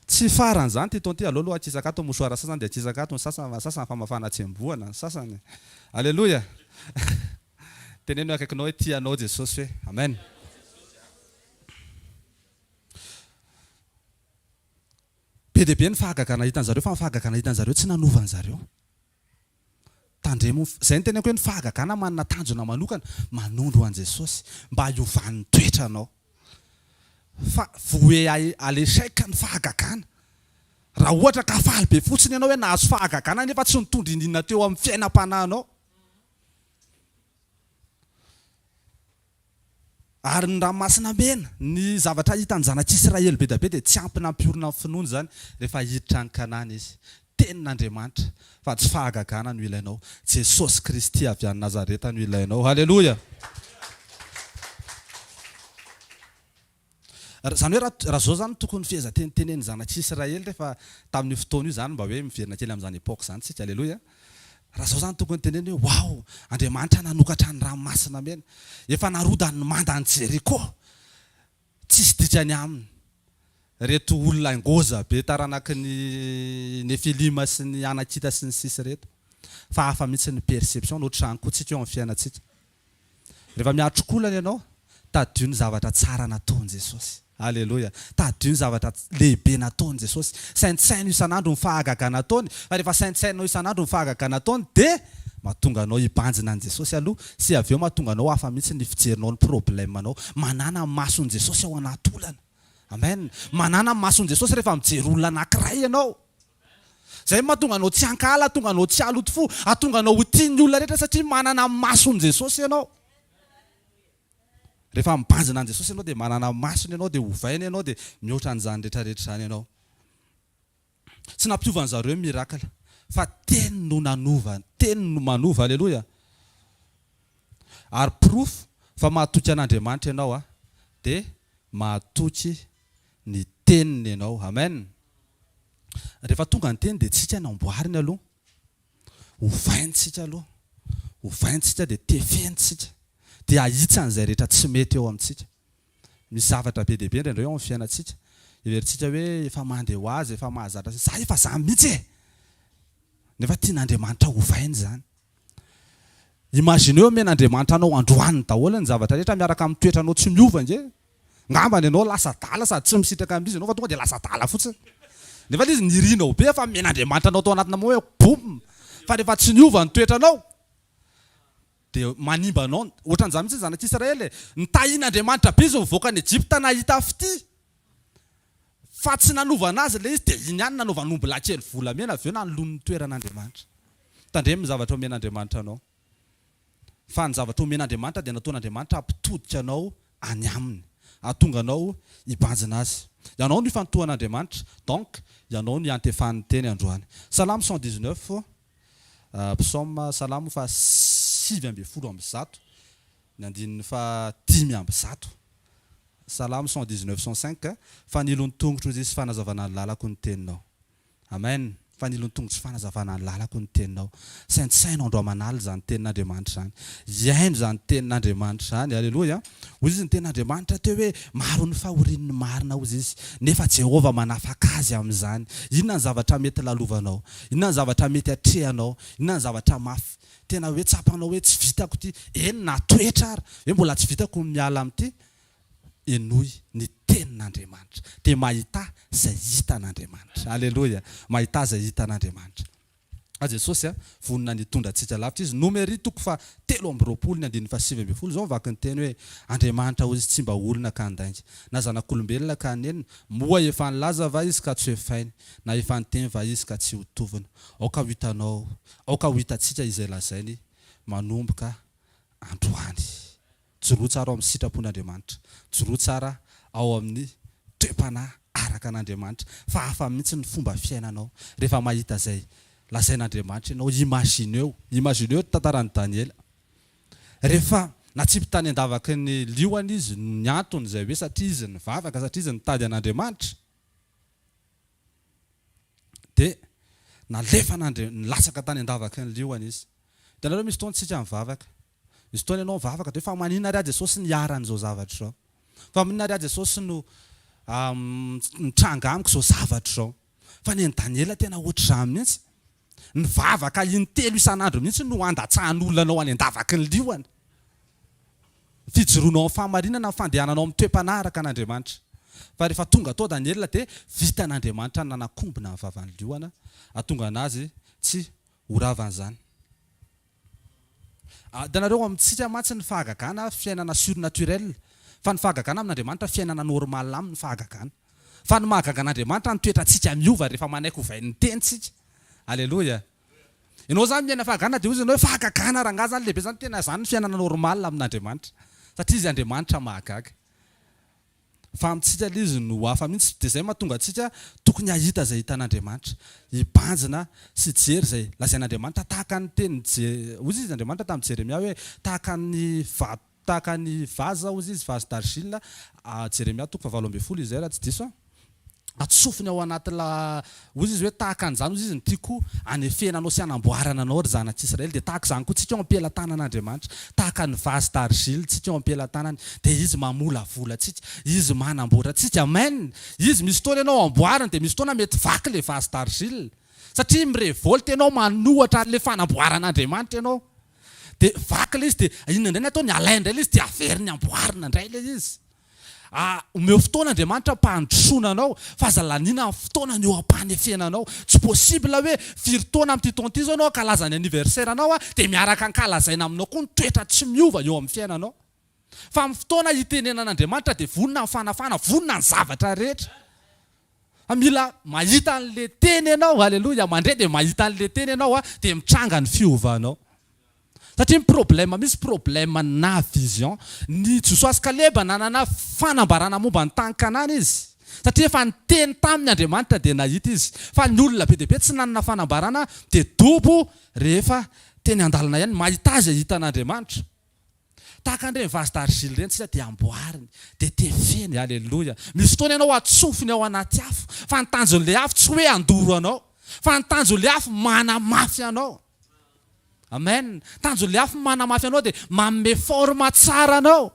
Tsy farany izany ity taona ity, aleo aloha akisaka ato ny mouchoir sasany dia akisaka ato ny sasany, fa ny sasany famafana tsembohana, ny sasany. Aleloia! Teneno eo akaikinao hoe tia anao Jesosy hoe. Amen! Be dia be ny fahagagana hitan-jareo fa ny fahagagana hitan-jareo tsy nanova an-jareo. Tandremo, izay no teneniko hoe ny fahagagana manana tanjona manokana, manondro an'i Jesosy mba hiovan'ny toetranao. Fa voué à l'échec ny fahagagana. Raha ohatra ka faly be fotsiny ianao hoe nahazo fahagagana nefa tsy nitondra iniana teo amin'ny fiainam-panahinao. Ary ny Ranomasina Mena, ny zavatra hitan'ny zanak'Israely be dia be dia tsy ampy nampiorina ny finoany izany rehefa hiditra any Kanana izy. Tenin'Andriamanitra, fa tsy fahagagana no ilainao. Jesosy Kristy avy any Nazareta no ilainao. Haleloia! Izany hoe raha raha izao izany tokony fehezanteny tenenin'ny zanak'Israely rehefa tamin'io fotoana io izany mba hoe miverina kely amin'izany époque izany tsika. Aleloia. Raha izao izany tokony teneniny hoe waouh! Andriamanitra nanokatra ny ranomasina mena. Efa narodany ny mandan'i Jeriko. Tsisy dikany aminy. Reto olona ngôza be taranaky ny Nefilima sy ny Anakita sy ny sisa ireto. Fa hafa mihitsy ny perception, ohatr'izany koa tsika eo amin'ny fiainantsika. Rehefa miatrik'olana ianao, tadidio ny zavatra tsara nataon'i Jesosy. Aleloia. Tadidio ny zavatra lehibe nataon'i Jesosy. Saintsaino isan'andro ny fahagagana ataony, fa rehefa saintsainao isan'andro ny fahagagana ataony dia mahatonga anao hibanjina an'i Jesosy aloha sy avy eo mahatonga anao hafa mihitsy ny fijerinao ny problème-nao. Manàna ny mason'i Jesosy ao anaty olana. Amen. Manàna ny mason'i Jesosy rehefa mijery olona anankiray ianao. Izay no mahatonga anao tsy hankahala, hahatonga anao tsy haloto fo, hahatonga anao ho tia ny olona rehetra satria manana ny mason'i Jesosy ianao. Rehefa mibanjina an'i Jesosy ianao dia manana ny masony ianao, dia ovaina ianao, dia mihoatra an'izany rehetra rehetra izany ianao. Tsy nampiova an'zareo ny miracle fa teny no nanova, teny no manova, aleloia. Ary porofo fa mahatoky an'Andriamanitra ianao a, dia mahatoky ny teniny ianao, amen. Rehefa tonga ny teny dia tsika no amboariny aloha, ovaintsika aloha, ovaintsika dia tefentsika, dia ahitsy an'izay rehetra tsy mety eo amintsika. Misy zavatra be dia be indraindray eo amin'ny fiainantsika, heverintsika hoe efa mandeha ho azy, efa mahazatra, za efa za mihitsy e! Nefa tian'Andriamanitra hovaina izany. Imaginez omen'Andriamanitra anao androany daholo ny zavatra rehetra miaraka amin'ny toetranao tsy miova ange. Ngambany ianao lasa adala sady tsy misitraka amin'izy ianao fa tonga dia lasa adala fotsiny. Nefa ilay izy nirinao be fa omen'Andriamanitra anao tao anatina moment hoe boum! Fa rehefa tsy niova ny toetranao dia manimba anao. Ohatran'izany mihitsy ny zanak'Israely e! Nitahian'Andriamanitra be izy nivoaka an'i Egypta nahita fitia. Fa tsy nanovana azy ilay izy dia iny ihany nanaovany ombilahy kely volamena avy eo nanoloany ny toeran'Andriamanitra. Tandremo ny zavatra omen'Andriamanitra anao. Fa ny zavatra omen'Andriamanitra dia nataon'Andriamanitra hampitodika anao any Aminy. Hahatonga anao hibanjina Azy. Ianao no ifantohan'Andriamanitra, donc ianao no iantefan'ny teny androany. Salamo 119, Psaume, Salamo faha 119, ny andininy faha 105. Salamo 119 105, Fanilo ny tongotro izy sy fanazavana ny lalako ny teninao. Amen! Fanilo ny tongotro sy fanazavana ny lalako ny teninao. Saintsaino andro aman'alina izany tenin'Andriamanitra izany. Iaino izany tenin'Andriamanitra izany. Aleloia! Hoy izy ny tenin'Andriamanitra teo hoe, Maro ny fahorian'ny marina, hozy izy, nefa Jehovah manafaka azy amin'izany. Inona ny zavatra mety lalovanao? Inona ny zavatra mety atrehanao? Inona ny zavatra mafy tena hoe tsapanao hoe tsy vitako ity, eny na toetra ary, hoe mbola tsy vitako ny miala amin'ity, henoy ny tenin'Andriamanitra, dia mahità izay hitan'Andriamanitra. Aleloia! Mahità izay hitan'Andriamanitra. Fa Jesosy a, vonona ny hitondra antsika lavitra Izy. Nomery toko faha 23 ny andininy faha 19, izao ny vaky ny teny hoe, Andriamanitra hoy Izy tsy mba olona ka handainga, na zanak'olombelona ka hanenina, moa efa nilaza va Izy ka tsy ho efainy, na efa niteny va Izy ka tsy ho tovina. Aoka ho hitanao Aoka ho hitantsika izay lazainy manomboka androany. Joroa tsara ao amin'ny sitrapon'Andriamanitra. Joroa tsara ao amin'ny toe-panahy araka an'Andriamanitra. Fa hafa mihitsy ny fomba fiainanao rehefa mahita izay lazain'Andriamanitra ianao. Imagineo, imagineo ny tantaran'i Daniela. Rehefa natsipy tany an-davaky ny liona izy, ny antony izay hoe satria izy nivavaka, satria izy nitady an'Andriamanitra. Dia nalefan'Andri-, nilatsaka tany an-davaky ny liona izy. Hitanareo, misy fotoana tsika mivavaka. Misy fotoana ianao mivavaka dia hoe fa maninona ary aho Jesosy no iharan'izao zavatra izao? Fa maninona ary aho Jesosy no mitranga amiko izao zavatra izao? Fa ny an'i Daniela tena ohatr'izany mihitsy. Nivavaka intelo isan'andro mihitsy no handatsahan'olona anao any an-davaky ny liona. Ny fijoroanao amin'ny fahamarinana, ny fandehananao amin'ny toe-panahy araka an'Andriamanitra. Fa rehefa tonga tao Daniela dia vitan'Andriamanitra ny nanakombona ny vavan'ny liona, hahatonga an'azy tsy ho ravan'izany. Hitanareo, amintsika mantsy ny fahagagana fiainana surnaturel, fa ny fahagagana amin'Andriamanitra fiainana normal aminy ny fahagagana. Fa ny mahagaga an'Andriamanitra ny toetrantsika miova rehefa manaiky hovain'ny teny tsika. Aleloia. Ianao zany miaina fahagagana dia hoy izy ianao hoe fahagagana rangahy zany lehibe zany tena zany ny fiainana normal amin'Andriamanitra. Satria izy Andriamanitra mahagaga. Fa amintsika ilay izy no hafa mihitsy. Dia izay mahatonga antsika tokony hahita izay hitan'Andriamanitra. Hibanjina sy hijery izay lazain'Andriamanitra tahaka ny tenin'i Je, hoy izy Andriamanitra tamin'i Jeremia hoe tahaka ny vato. tahaka ny vase hozy izy, vase d'argile, Jeremia toko fahavalo ambin'ny folo izay raha tsy diso aho. Atsofony ao anaty la, hozy izy hoe tahaka an'izany hozy izy no tiako hanefena anao sy hanamboarana anao ry zanak'Israely. Dia tahaka izany koa tsika eo am-pelatanan'Andriamanitra. Tahaka ny vase d'argile tsika eo am-pelatanany. Dia Izy mamolavola antsika, Izy manamboatra antsika. Amen! Izy misy fotoana ianao amboariny dia misy fotoana mety vaky ilay vase d'argile. Satria mi-revolte ianao manohatra an'ilay fanamboaran'Andriamanitra ianao. Dia vaky ilay izy dia inona indray ny ataony? Alainy indray ilay izy dia averiny amboarina indray ilay izy. Ah, omeo fotoana Andriamanitra ampandrosoana anao fa aza laniana ny fotoanany eo ampanefena anao. Tsy possible hoe firy taona amin'ity taona ity izao ianao hankalaza ny anniversaire anao ah, dia miaraka ankalazaina aminao koa ny toetra tsy miova eo amin'ny fiainanao. Fa amin'ny fotoana hitenenan'Andriamanitra dia vonona ny fanafana, vonona ny zavatra rehetra. Fa mila mahita an'ilay teny ianao, aleloia, mandre dia mahita an'ilay teny ianao dia mitranga ny fiovanao. Satria ny problème misy problème na vision. Ny Josoa sy Kaleba nanana fanambarana momba ny tany Kanana izy. Satria efa niteny taminy Andriamanitra dia nahita izy. Fa ny olona be dia be tsy nanana fanambarana dia dobo rehefa teny andalana ihany. Mahita azy hahita an'Andriamanitra. Tahaka an'ireny vase d'argile ireny tsika dia amboariny, dia tefeny, aleloia. Misy fotoana ianao atsofony ao anaty afo, fa ny tanjon'ilay afo tsy hoe handoro anao, fa ny tanjon'ilay afo manamafy anao. Amen. Tanjon'ilay afo manamafy anao dia manome forme tsara anao.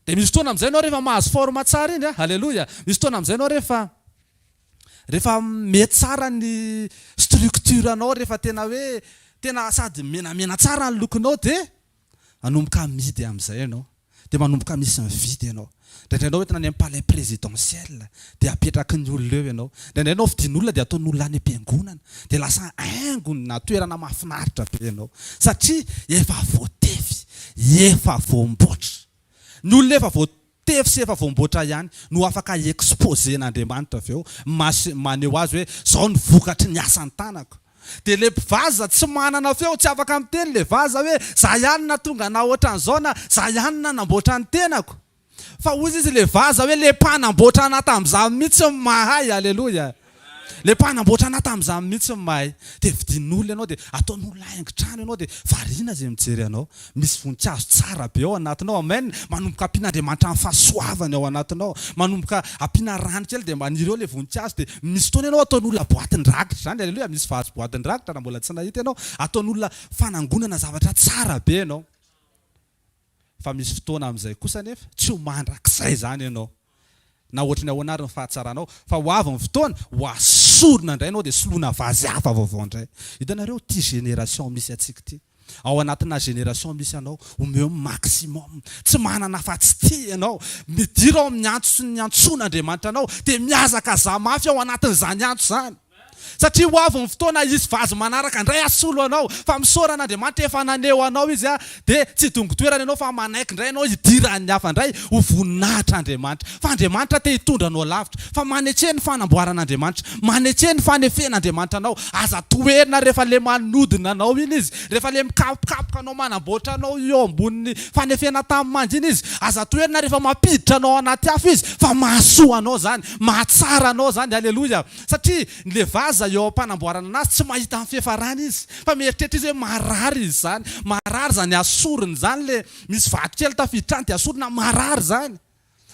Dia misy fotoana amin'izay ianao rehefa mahazo forme tsara iny, aleloia, misy fotoana amin'izay ianao rehefa rehefa mety tsara ny structure anao, rehefa tena hoe tena sady menamena tsara ny lokonao dia manomboka amidy amin'izay ianao, dia manomboka misy mividy ianao. Indraindray ianao entina any amin'ny palais présidentiel dia apetraky ny olona eo ianao. Indraindray ianao vidian'olona dia ataon'olona any am-piangonana dia lasa haingony na toerana mahafinaritra be ianao satria efa voatefy, efa voamboatra. Ny olona efa voatefy sy efa voamboatra ihany no afaka hi-exposer-n'Andriamanitra avy eo, maneho azy hoe izao ny vokatry ny asan'ny tanako. Dia le mpivaza tsy manana feo, tsy afaka miteny le vaza hoe za ihany nahatonga anah ohatran'izao na za ihany nanamboatra ny tenako. Fa hozy izy le vaza hoe le mpanamboatra anah tamin'izany mihitsy no mahay, aleloia. Le mpanamboatra anah tamin'izany mihitsy no mahay. Dia vidian'olona ianao dia ataon'olona haingon-trano ianao dia variana izay mijery anao. Misy voninkazo tsara be ao anatinao, amen. Manomboka ampian'Andriamanitra ny fahasoavany ao anatinao. Manomboka ampiana rano kely dia maniry eo ilay voninkazo dia misy fotoana ianao ataon'olona boatin-drakitra izany, aleloia, misy vazo boatin-drakitra raha mbola tsy nahita ianao, ataon'olona fanangonana zavatra tsara be ianao. Fa misy fotoana amin'izay kosa anefa tsy ho mandrakizay izany ianao. Na ohatry ny ahoana ary ny fahatsaranao, fa ho avy ny fotoana, ho asorina indray ianao dia soloina vazy hafa vaovao indray. Hitanareo ity génération misy antsika ity. Ao anatina génération misy anao, omeo ny maximum. Tsy manana afa-tsy ity ianao. Midira ao amin'ny antso sy ny antsoin'Andriamanitra anao, dia mihazakazaha mafy ao anatin'izany antso izany. Satria ho avy ny fotoana hisy vazy manaraka indray hasolo anao, fa misaora an'Andriamanitra efa naneho anao Izy dia tsy hidongy toerana ianao fa manaiky indray ianao hidiran'ny hafa indray ho voninahitr'Andriamanitra. Fa Andriamanitra te hitondra anao lavitra. Fa maneke ny fanamboaran'Andriamanitra, maneke ny fanefen'Andriamanitra anao. Aza toherina rehefa le manodina anao iny Izy, rehefa le mikapokapoka anao manamboatra anao eo ambonin'ny fanefena tany manga iny Izy. Aza toherina rehefa mampiditra anao anaty afo Izy fa mahasoa anao izany, mahatsara anao izany. Aleloia. Satria ny le vaza eo am-panamboarana anazy tsy mahita ny fiafarany izy fa mieritreritra izy hoe marary izy izany, marary izany asoriny izany le misy vato kely tafiditra any dia asorina marary izany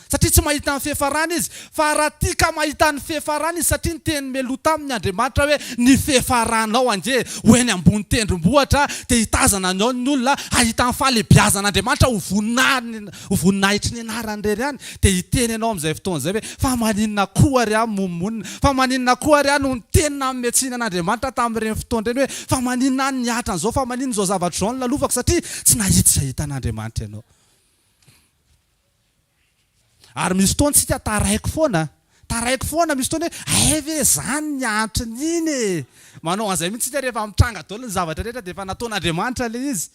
satria tsy mahita ny fiafarany izy fa raha tia ka mahita ny fiafarany izy satria niteny meloa taminy Andriamanitra hoe ny fiafaranao ange ho eny ambony tendrombohitra dia hitazana ny ao ny olona hahita ny fahalebiazan'Andriamanitra ho voninahiny ho voninahitry ny anarany irery ihany, dia hiteny ianao amin'izay fotoana izay hoe, fa maninona koa ary aho momonina? Fa maninona koa ary aho no niteny nanome tsiny an'Andriamanitra tamin'ireny fotoana ireny hoe, fa maninona aho no nihatra an'izao, fa maninona izao zavatra izao no lalovako? Satria tsy nahita izay hitan'Andriamanitra ianao. Ary misy fotoana isika taraiky foana, taraiky foana, misy fotoana hoe, hay ve izany ny antony iny e! Manao an'izay mihitsy isika rehefa mitranga daholo ny zavatra rehetra dia efa nataon'Andriamanitra ilay izy.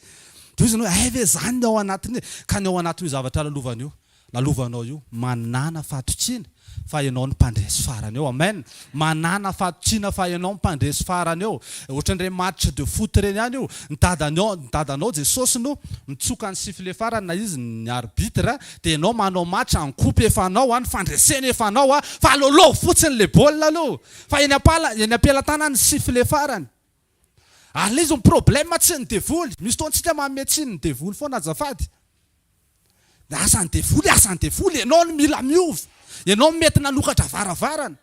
Dia hoy izy hoe, hay ve izany ny ao anatiny e! Ka ny ao anatin'io zavatra lalovana io, lalovanao io, manàna fahatokiana fa ianao no mpandresy farany eo. Amen! Manàna fahatokiana fa ianao no mpandresy farany eo. Ohatran'ireny match de foot ireny ihany io. Ny dadanao, ny dadanao Jesosy no mitsoka ny sifflet farany na izy ny arbitre, dia ianao manao match en coupe efa anao an, ny fandresena efa anao an, fa lôlôvo fotsiny le baolina aloha fa eny am-pala, eny am-pelatanana ny sifflet farany. Ary le izy ny problème tsy ny devoly, misy fotoana tsika manome tsiny ny devoly foana azafady. Ny asan'ny devoly, asan'ny devoly, ianao no mila miova. Ianao no mety nanokatra varavarana.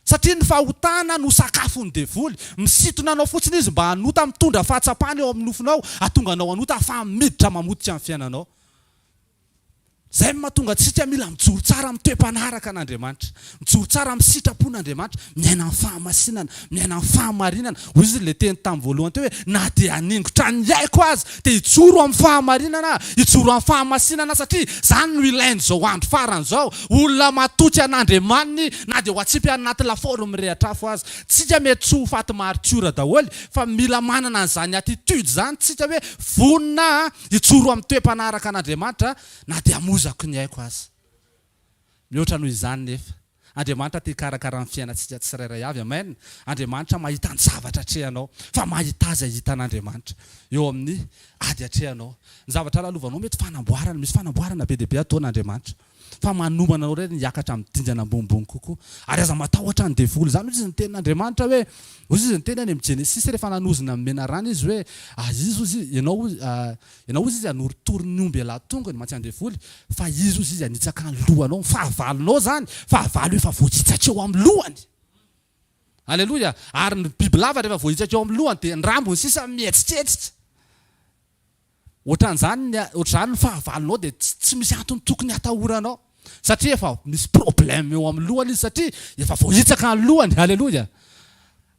Satria ny fahotana no sakafon'ny devoly. Misintona anao fotsiny izy mba hanota, mitondra fahatsapana eo amin'ny nofonao, hahatonga anao hanota, ahafahany miditra mamotika ny fiainanao. Izay no mahatonga antsika mila mijoro tsara amin'ny toe-panaraka an'Andriamanitra, mijoro tsara amin'ny sitrapon'Andriamanitra, miaina amin'ny fahamasinana, miaina amin'ny fahamarinana. Hoy izy ilay teny tamin'ny voalohany teo hoe, na dia haningotra ny aiko aza, dia hijoro amin'ny fahamarinana aho, hijoro amin'ny fahamasinana aho, satria izany no ilain'izao andro farany izao. Olona matoky an'Andriamaniny na dia ho atsipy any anaty lafaoro mirehitra afo aza. Tsika mety tsy ho faty martiora daholo, fa mila manana an'izany attitude izany tsika hoe vonona aho Hijoro amin'ny toe-panaraka an'Andriamanitra na dia hamozako ny aiko aza. Mihoatra noho izany nefa, Andriamanitra te hikarakara ny fiainantsika tsirairay avy. Amen! Andriamanitra mahita ny zavatra atrehanao, fa mahita azy ahitan'Andriamanitra eo amin'ny ady atrehanao. Ny zavatra lalovanao mety fanamboarana, misy fanamboarana be dia be ataon'Andriamanitra. Fa manomana anao irery ny hiakatra amin'ny dingana ambonimbony kokoa. Ary aza matahotra ny devoly izany, hoy izy ny tenin'Andriamanitra hoe, hoy izy niteny any amin'ny Genesisy rehefa nanozona ny menarana izy hoe, ah izy hozy ianao hozy, ah ianao hozy izy hanorotoro ny omby ialahy tongony, mantsy an-devoly, fa izy hozy izy hanitsaka ny lohanao, ny fahavalonao izany, fahavalo efa voahitsaka eo amin'ny lohany. Aleloia! Ary ny bibilava rehefa voahitsaka eo amin'ny lohany dia ny rambony sisa mihetsiketsika. Ohatran'izany ny ohatr'izany ny fahavalonao dia tsy tsy misy antony tokony hatahoranao satria efa misy problème eo amin'ny lohany izy satria efa voahitsaka ny lohany, aleloia!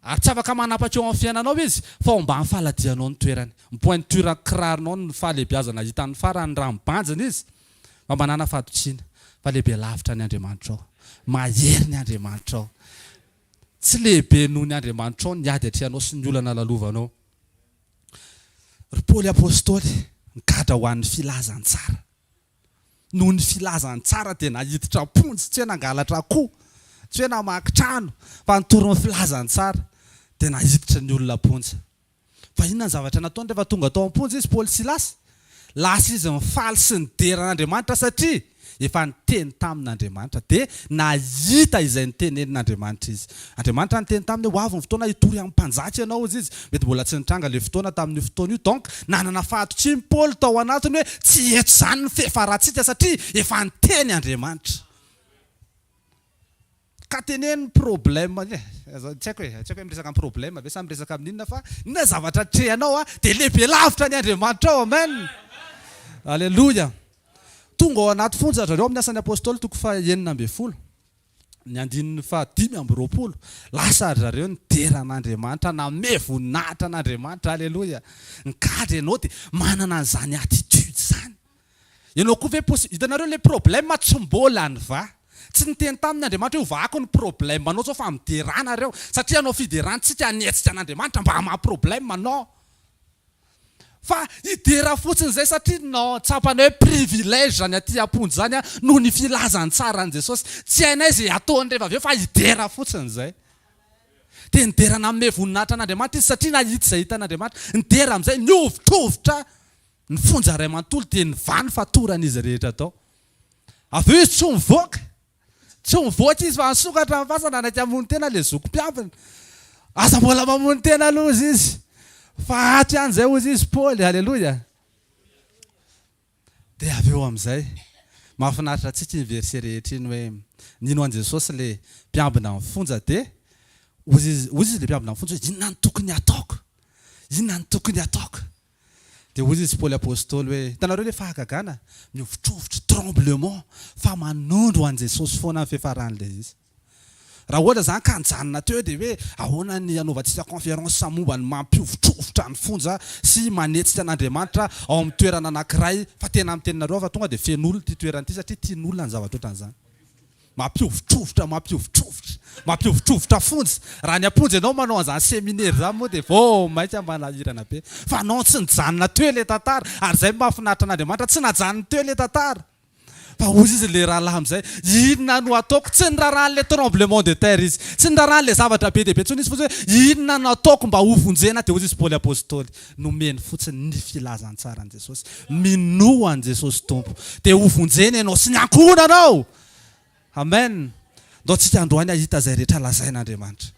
Ary tsy afaka manapaka eo amin'ny fiainanao izy fa ao ambany faladianao ny toerany. Ny pointure kiraronao ny fahalehibiazana hitan'ny farany raha mibanjina izy fa manàna fahatokiana fa lehibe lavitra ny Andriamanitrao. Mahery ny Andriamanitrao. Tsy lehibe noho ny Andriamanitrao ny ady atrehanao sy ny olana lalovanao. Ry Paoly Apostoly, nigadra ho an'ny filazantsara. Noho ny filazantsara dia naiditra am-ponja, tsy hoe nangalatra akoho, tsy hoe namaky trano, fa nitory ny filazantsara dia naiditra ny olona am-ponja. Fa inona ny zavatra nataony rehefa tonga tao am-ponja izy, Paoly Silasy? Lasa izy nifaly sy nidera an'Andriamanitra satria efa niteny taminy Andriamanitra. Dia nahita izay nitenenin'Andriamanitra izy. Andriamanitra niteny taminy hoe ho avy ny fotoana hitory amin'ny mpanjaka ianao, hozy izy. Mety mbola tsy nitranga ilay fotoana tamin'io fotoana io. Donc, nanana fahatokiana Paoly tao anatiny hoe tsy eto izany ny fiafarantsika satria efa niteny Andriamanitra. Ka teneno ny problème e! Tsy haiko e, tsy haiko hoe miresaka amin'ny problème ve sa miresaka amin'ny inona fa inona zavatra atrehanao a, dia lehibe lavitra ny Andriamanitrao, amen! Aleloia! Tonga ao anaty fonja ry zareo amin'ny Asan'ny Apostoly toko faha 16, ny andininy faha 25, lasa ry zareo nidera an'Andriamanitra, namehy voninahitra an'Andriamanitra, aleloia! Nigadra ianao dia manana an'izany attitude izany. Ianao koa ve possi, hitanareo le problème tsy mbola nivaha. Tsy niteny taminy Andriamanitra hoe hovahako ny problème anao zao fa miderà nareo satria hanao fiderana tsika hanetsika an'Andriamanitra mba hamaha problème non. Fa hidera fotsiny zay satria non tsapanay hoe privilège zany aty am-ponja zany noho ny filazantsaran'i Jesosy. Tsy hainay ze ataony rehefa avy eo fa hidera fotsiny zay. Dia nidera nanome voninahitra an'Andriamanitra izy satria nahita izay hitan'Andriamanitra. Nidera amin'izay nihovitrovitra. Ny fonja iray manontolo dia nivaha ny fatoran'izy rehetra tao. Avy eo izy tsy mivoaka. Tsy mivoaka izy fa nisokatra ny fasana nanaiky hamono tena ilay zoky mpiambina. Aza mbola mamono tena aloha hozy izy. Fa ato ihany izay hozy izy Paoly. Aleloia. Dia avy eo amin'izay, mahafinaritra antsika iny verset rehetra iny hoe nino an'i Jesosy ilay mpiambina ny fonja dia hozy izy, hozy izy ilay mpiambina ny fonja hoe inona no tokony hataoko? Inona no tokony hataoko? Dia hoy izy Paoly Apostoly hoe, hitanareo ilay fahagagana? Mihovitrovitra, tremblement, fa manondro an'i Jesosy foana ny fiafaran'ilay izy. Raha ohatra izany ka nijanona teo dia hoe ahoana ny hanaovantsika conférence momba ny mampihovitrovitra ny fonja sy manetsika an'Andriamanitra ao amin'ny toerana anankiray, fa tena miteny nareo aho fa tonga dia feno olona ity toerana ity satria tian'olona ny zavatra ohatran'izany. Mampihovitrovitra, mampihovitrovitra, mampihovitrovitra fonja. Raha any am-ponja ianao manao an'izany seminaire izany moa dia vao mainka manahirana be. Fa non, tsy nijanona teo ilay tantara. Ary izay no mahafinaritra an'Andriamanitra, tsy najanony teo ilay tantara. Fa hoy izy ilay rahalahy amin'izay, inona no ataoko? Tsy niraharaha an'ilay tremblement de terre izy. Tsy niraharaha an'ilay zavatra be dia be intsony izy fa hoe inona no ataoko mba hovonjena? Dia hoy izy Paoly Apostoly, nomeny fotsiny ny filazantsaran'i Jesosy. Minoa an'i Jesosy Tompo, dia hovonjena ianao sy ny ankohonanao. Amen. Ndao tsika androany hahita izay rehetra lazain'Andriamanitra.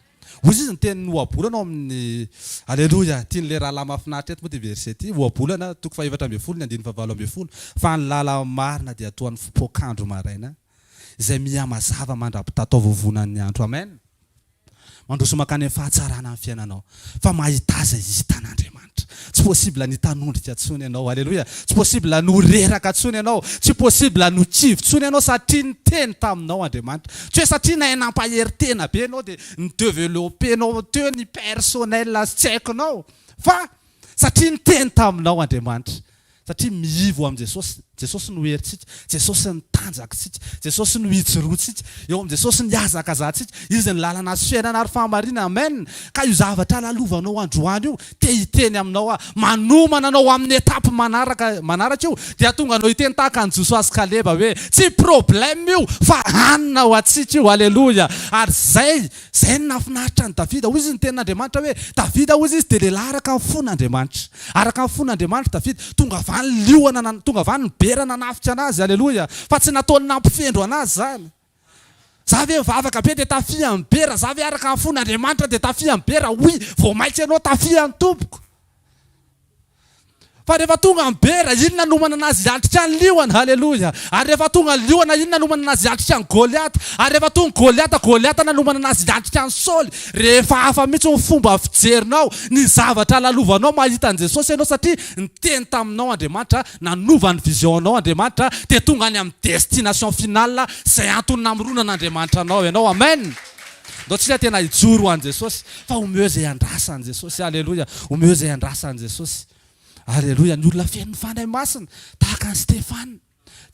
Hoy izy ny tenin'ny ohabolana ao amin'ny Aleloia! Tian'ilay rahalahy mahafinaritra eto moa ity verset ity. Ohabolana, toko fahefatra ambin'ny folo, ny andininy fahavalo ambin'ny folo, Fa ny lalana marina dia toa ny fipoak'andro maraina, izay mihamazava mandra-pitataovovonan'ny andro. Amen! Mandroso mankany amin'ny fahatsarana ny fiainanao fa mahita izay hitan'Andriamanitra. Tsy possible ny hitanondrika intsony ianao. Aleloia. Tsy possible ny ho reraka intsony ianao. Tsy possible ny ho kivy intsony ianao satria niteny taminao Andriamanitra. Tsy hoe satria nahay nampahery tena be ianao dia ni-developper-nao teo ny personnel sy tsy haikonao fa satria niteny taminao Andriamanitra. Satria miivo amin'i Jesosy. Jesosy no herintsika. Jesosy ny tanjakintsika. Jesosy no ijoroantsika. Eo amin'i Jesosy ny ihazakazahantsika. Izy ny lalana sy fiainana ary fahamarinana. Amen! Ka io zavatra lalovanao androany io, te hiteny aminao aho. Manomana anao ho amin'ny étape manaraka manaraka io, dia hahatonga anao hiteny tahaka an'i Josoa sy Kaleba hoe, tsy problème io fa hanina ho antsika io. Aleloia! Ary izay Izay no nahafinaritra an'i Davida. Hoy izy ny tenin'Andriamanitra hoe, Davida, hoy izy, dia lehilahy araka ny fon'Andriamanitra. Araka ny fon'Andriamanitra Davida. Tonga avy any liona na, tonga avy any ny bera nanafika anazy. Aleloia. Fa tsy nataony nampifendro anazy izany. Za ve mivavaka be dia tafihan'ny bera? Za ve araka ny fon'Andriamanitra dia tafihan'ny bera? Oui, vao mainka ianao tafihan'ny Tompoko. Fa rehefa tonga ny bera, inona no manana azy hiatrika ny liona? Haleloia! Ary rehefa tonga ny liona, inona no manana azy hiatrika an'i Goliata? Ary rehefa tonga Goliata, Goliata nanomana azy hiatrika an'i Saoly. Rehefa hafa mihitsy ny fomba fijerinao ny zavatra lalovanao, mahita an'i Jesosy ianao satria niteny taminao Andriamanitra, nanova ny vision-nao Andriamanitra, dia tonga any amin'ny destination finale izay antony namoronan'Andriamanitra anao ianao. Amen! Ndao tsika tena hijoro ho an'i Jesosy fa omeo izay andrasan'i Jesosy. Aleloia. Omeo izay andrasan'i Jesosy. Aleloia. Ny olona feno ny Fanahy Masina tahaka an'i Stefana.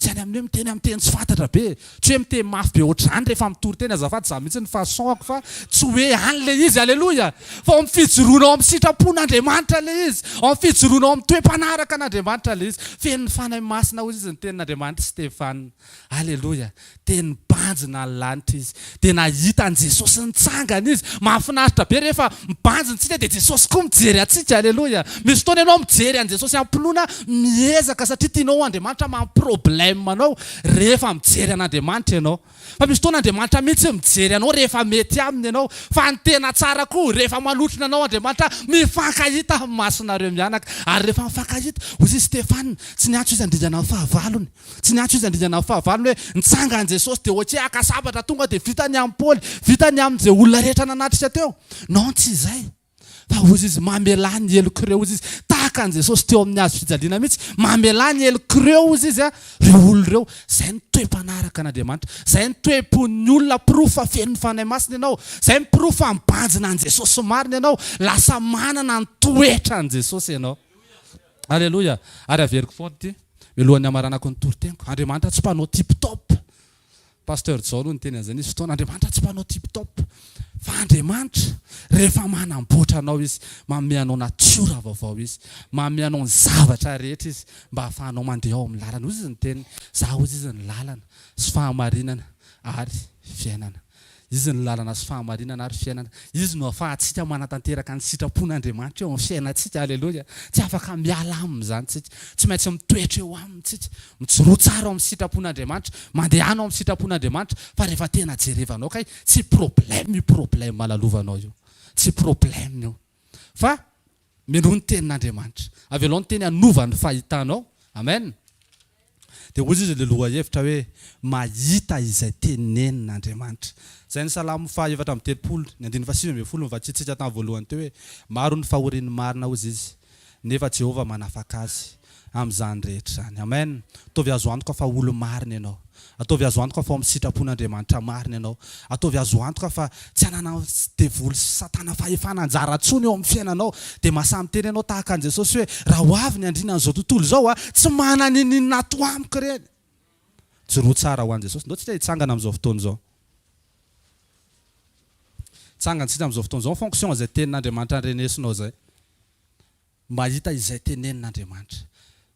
Tsy any amin'ny hoe miteny amin'ny teny tsy fantatra be. Tsy hoe miteny mafy be ohatr'izany rehefa mitory teny. Azafady za mihitsy ny façon-ako fa tsy hoe any ilay izy. Aleloia. Fa ao amin'ny fijoroana ao amin'ny sitrapon'Andriamanitra ilay izy. Ao amin'ny fijoroana ao amin'ny toe-panaraka an'Andriamanitra ilay izy. Feno ny Fanahy Masina hoy izy ny tenin'Andriamanitra Stefana. Aleloia! Dia nibanjina ny lanitra izy. Dia nahita an'i Jesosy nitsangana izy. Mahafinaritra be rehefa mibanjina isika dia Jesosy koa mijery antsika. Aleloia! Misy fotoana ianao mijery an'i Jesosy am-pinoana, miezaka satria tianao Andriamanitra maha-problème anao rehefa mijery an'Andriamanitra ianao. Fa misy fotoana Andriamanitra mihitsy mijery anao rehefa mety aminy ianao. Fa ny tena tsara koa, rehefa manotrona anao Andriamanitra, mifankahita amin'ny masonareo mianaka. Ary rehefa mifankahita, hoy izy Stefana, tsy niantso izy handringana ny fahavalony. Tsy niantso izy handringana ny fahavalony hoe, Nitsangana Jesosy dia ok haka sabatra tonga dia vita ny amin'i Paoly, vita ny amin'izay olona rehetra nanatrika teo. Non tsy izay. Fa hozy izy, mamelà ny helok'ireo hozy izy. Tahaka an'i Jesosy teo amin'ny hazo fijaliana mihitsy, mamelà ny helok'ireo hozy izy, ireo olona ireo. Izay ny toe-panaraka an'Andriamanitra. Izay ny toe-pon'ny olona porofo fa feno ny Fanahy Masina ianao. Izay ny porofo fa mibanjina an'i Jesosy marina ianao. Lasa manana ny toetran'i Jesosy ianao. Aleloia! Ary averiko foana ity, mialohan'ny hamaranako ny toriteniko, Andriamanitra tsy mpanao tip top. Pasteur Jao no niteny an'izay nisy fotoana, Andriamanitra tsy mpanao tip top. Fa Andriamanitra, rehefa manamboatra anao Izy, manome anao natiora vaovao Izy, manome anao ny zavatra rehetra Izy, mba hahafahanao mandeha ao amin'ny lalana. Hoy Izy ny teniny, Izaho hoy Izy ny lalana sy fahamarinana ary fiainana. Izy no lalana sy fahamarinana ary fiainana. Izy no ahafahantsika manatanteraka ny sitrapon'Andriamanitra eo amin'ny fiainantsika. Aleloia! Tsy afaka miala aminy izany isika. Tsy maintsy mitoetra eo aminy isika. Mijoroa tsara ao amin'ny sitrapon'Andriamanitra. Mandehana ao amin'ny sitrapon'Andriamanitra. Fa rehefa tena jerevanao kay, tsy problème io problème lalovanao io. Tsy problème io. Fa minoa ny tenin'Andriamanitra. Avelao ny teny hanova ny fahitanao. Amen. Dia hoy izy ilay lohahevitra hoe mahita izay tenenin'Andriamanitra. Izay ny Salamo faha 34, ny andininy faha 19 novakintsika tamin'ny voalohany teo hoe maro ny fahorian'ny marina hozy izy, nefa Jehovah manafaka azy amin'izany rehetra izany. Amen. Ataovy azo antoka fa olo-marina ianao. Ataovy azo antoka fa ao amin'ny sitrapon'Andriamanitra marina ianao. Ataovy azo antoka fa tsy ananan'ny devoly sy satana fahefana anjara intsony eo amin'ny fiainanao. Dia mahasahy miteny ianao tahaka an'i Jesosy hoe, Raha ho avy ny andrianan'izao tontolo izao, tsy manana n'inon'inona ato amiko ireny. Joroa tsara ho an'i Jesosy. Ndao tsika hitsangana amin'izao fotoana izao. Tsangana tsika amin'izao fotoana izao en fonction izay tenin'Andriamanitra andrenesinao izay. Mahita izay tenenin'Andriamanitra.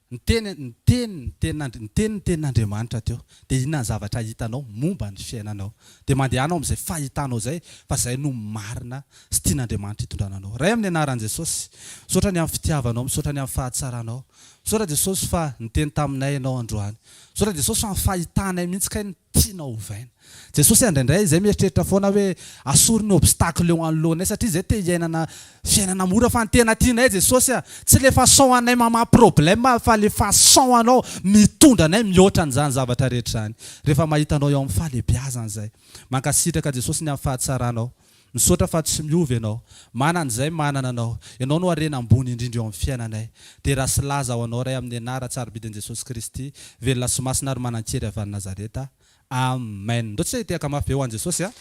Niteny, niteny ny tenin'Andri, niteny ny tenin'Andriamanitra teo. Dia inona ny zavatra hitanao momba ny fiainanao? Dia mandehana ao amin'izay fahitanao izay, fa izay no marina sy tian'Andriamanitra hitondrana anao. Ray amin'ny anaran'i Jesosy, misaotra ny amin'ny fitiavanao, misaotra ny amin'ny fahatsaranao. Misaotra Jesosy fa niteny taminay Ianao androany. Misaotra Jesosy fa ny fahitanay mihitsy kay no tianao ovaina. Jesosy a, indraindray izay mieritreritra foana hoe asory ny obstacle eo anoloanay satria izay te hiainana fiainana mora fa ny tena tianay Jesosy a, tsy le façon anay mamaha problème fa le façon anao mitondra anay mihoatra an'izany zavatra rehetra izany. Rehefa mahita anao eo amin'ny fahalebiazana izay. Mankasitraka Jesosy ny amin'ny fahatsaranao. Misaotra fa tsy miova Ianao. Manana izay manana Anao. Ianao no harena ambony indrindra eo amin'ny fiainanay. Dera sy laza ho Anao Ray amin'ny anaran-tsarobidin'i Jesosy Kristy, velona sy masina ary manan-kery avy any Nazareta. Amen. Ndao tsika hitehaka mafy be ho an'i Jesosy a.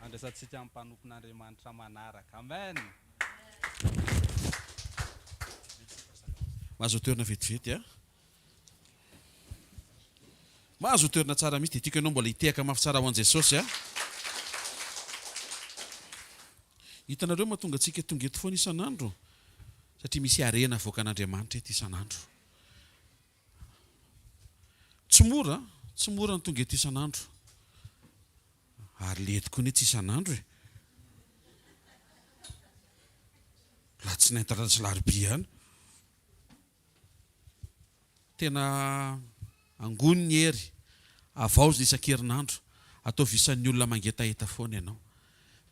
Andraisantsika ny mpanompon'Andriamanitra manaraka. Amen. Mahazo toerana vetivety a. Mahazo toerana tsara mihitsy dia tiako ianao mbola hitehaka mafy tsara ho an'i Jesosy a. Hitanareo mahatonga antsika tonga eto foana isan'andro satria misy harena avoakan'Andriamanitra eto isan'andro. Tsy mora, tsy mora ny tonga eto isan'andro. Ary le eto koa anie tsy isan'andro e. Latsinainy talata sy larobia ihany. Tena angony ny hery, havaozina isan-kerinandro, ataovy isan'ny olona mangetaheta foana ianao.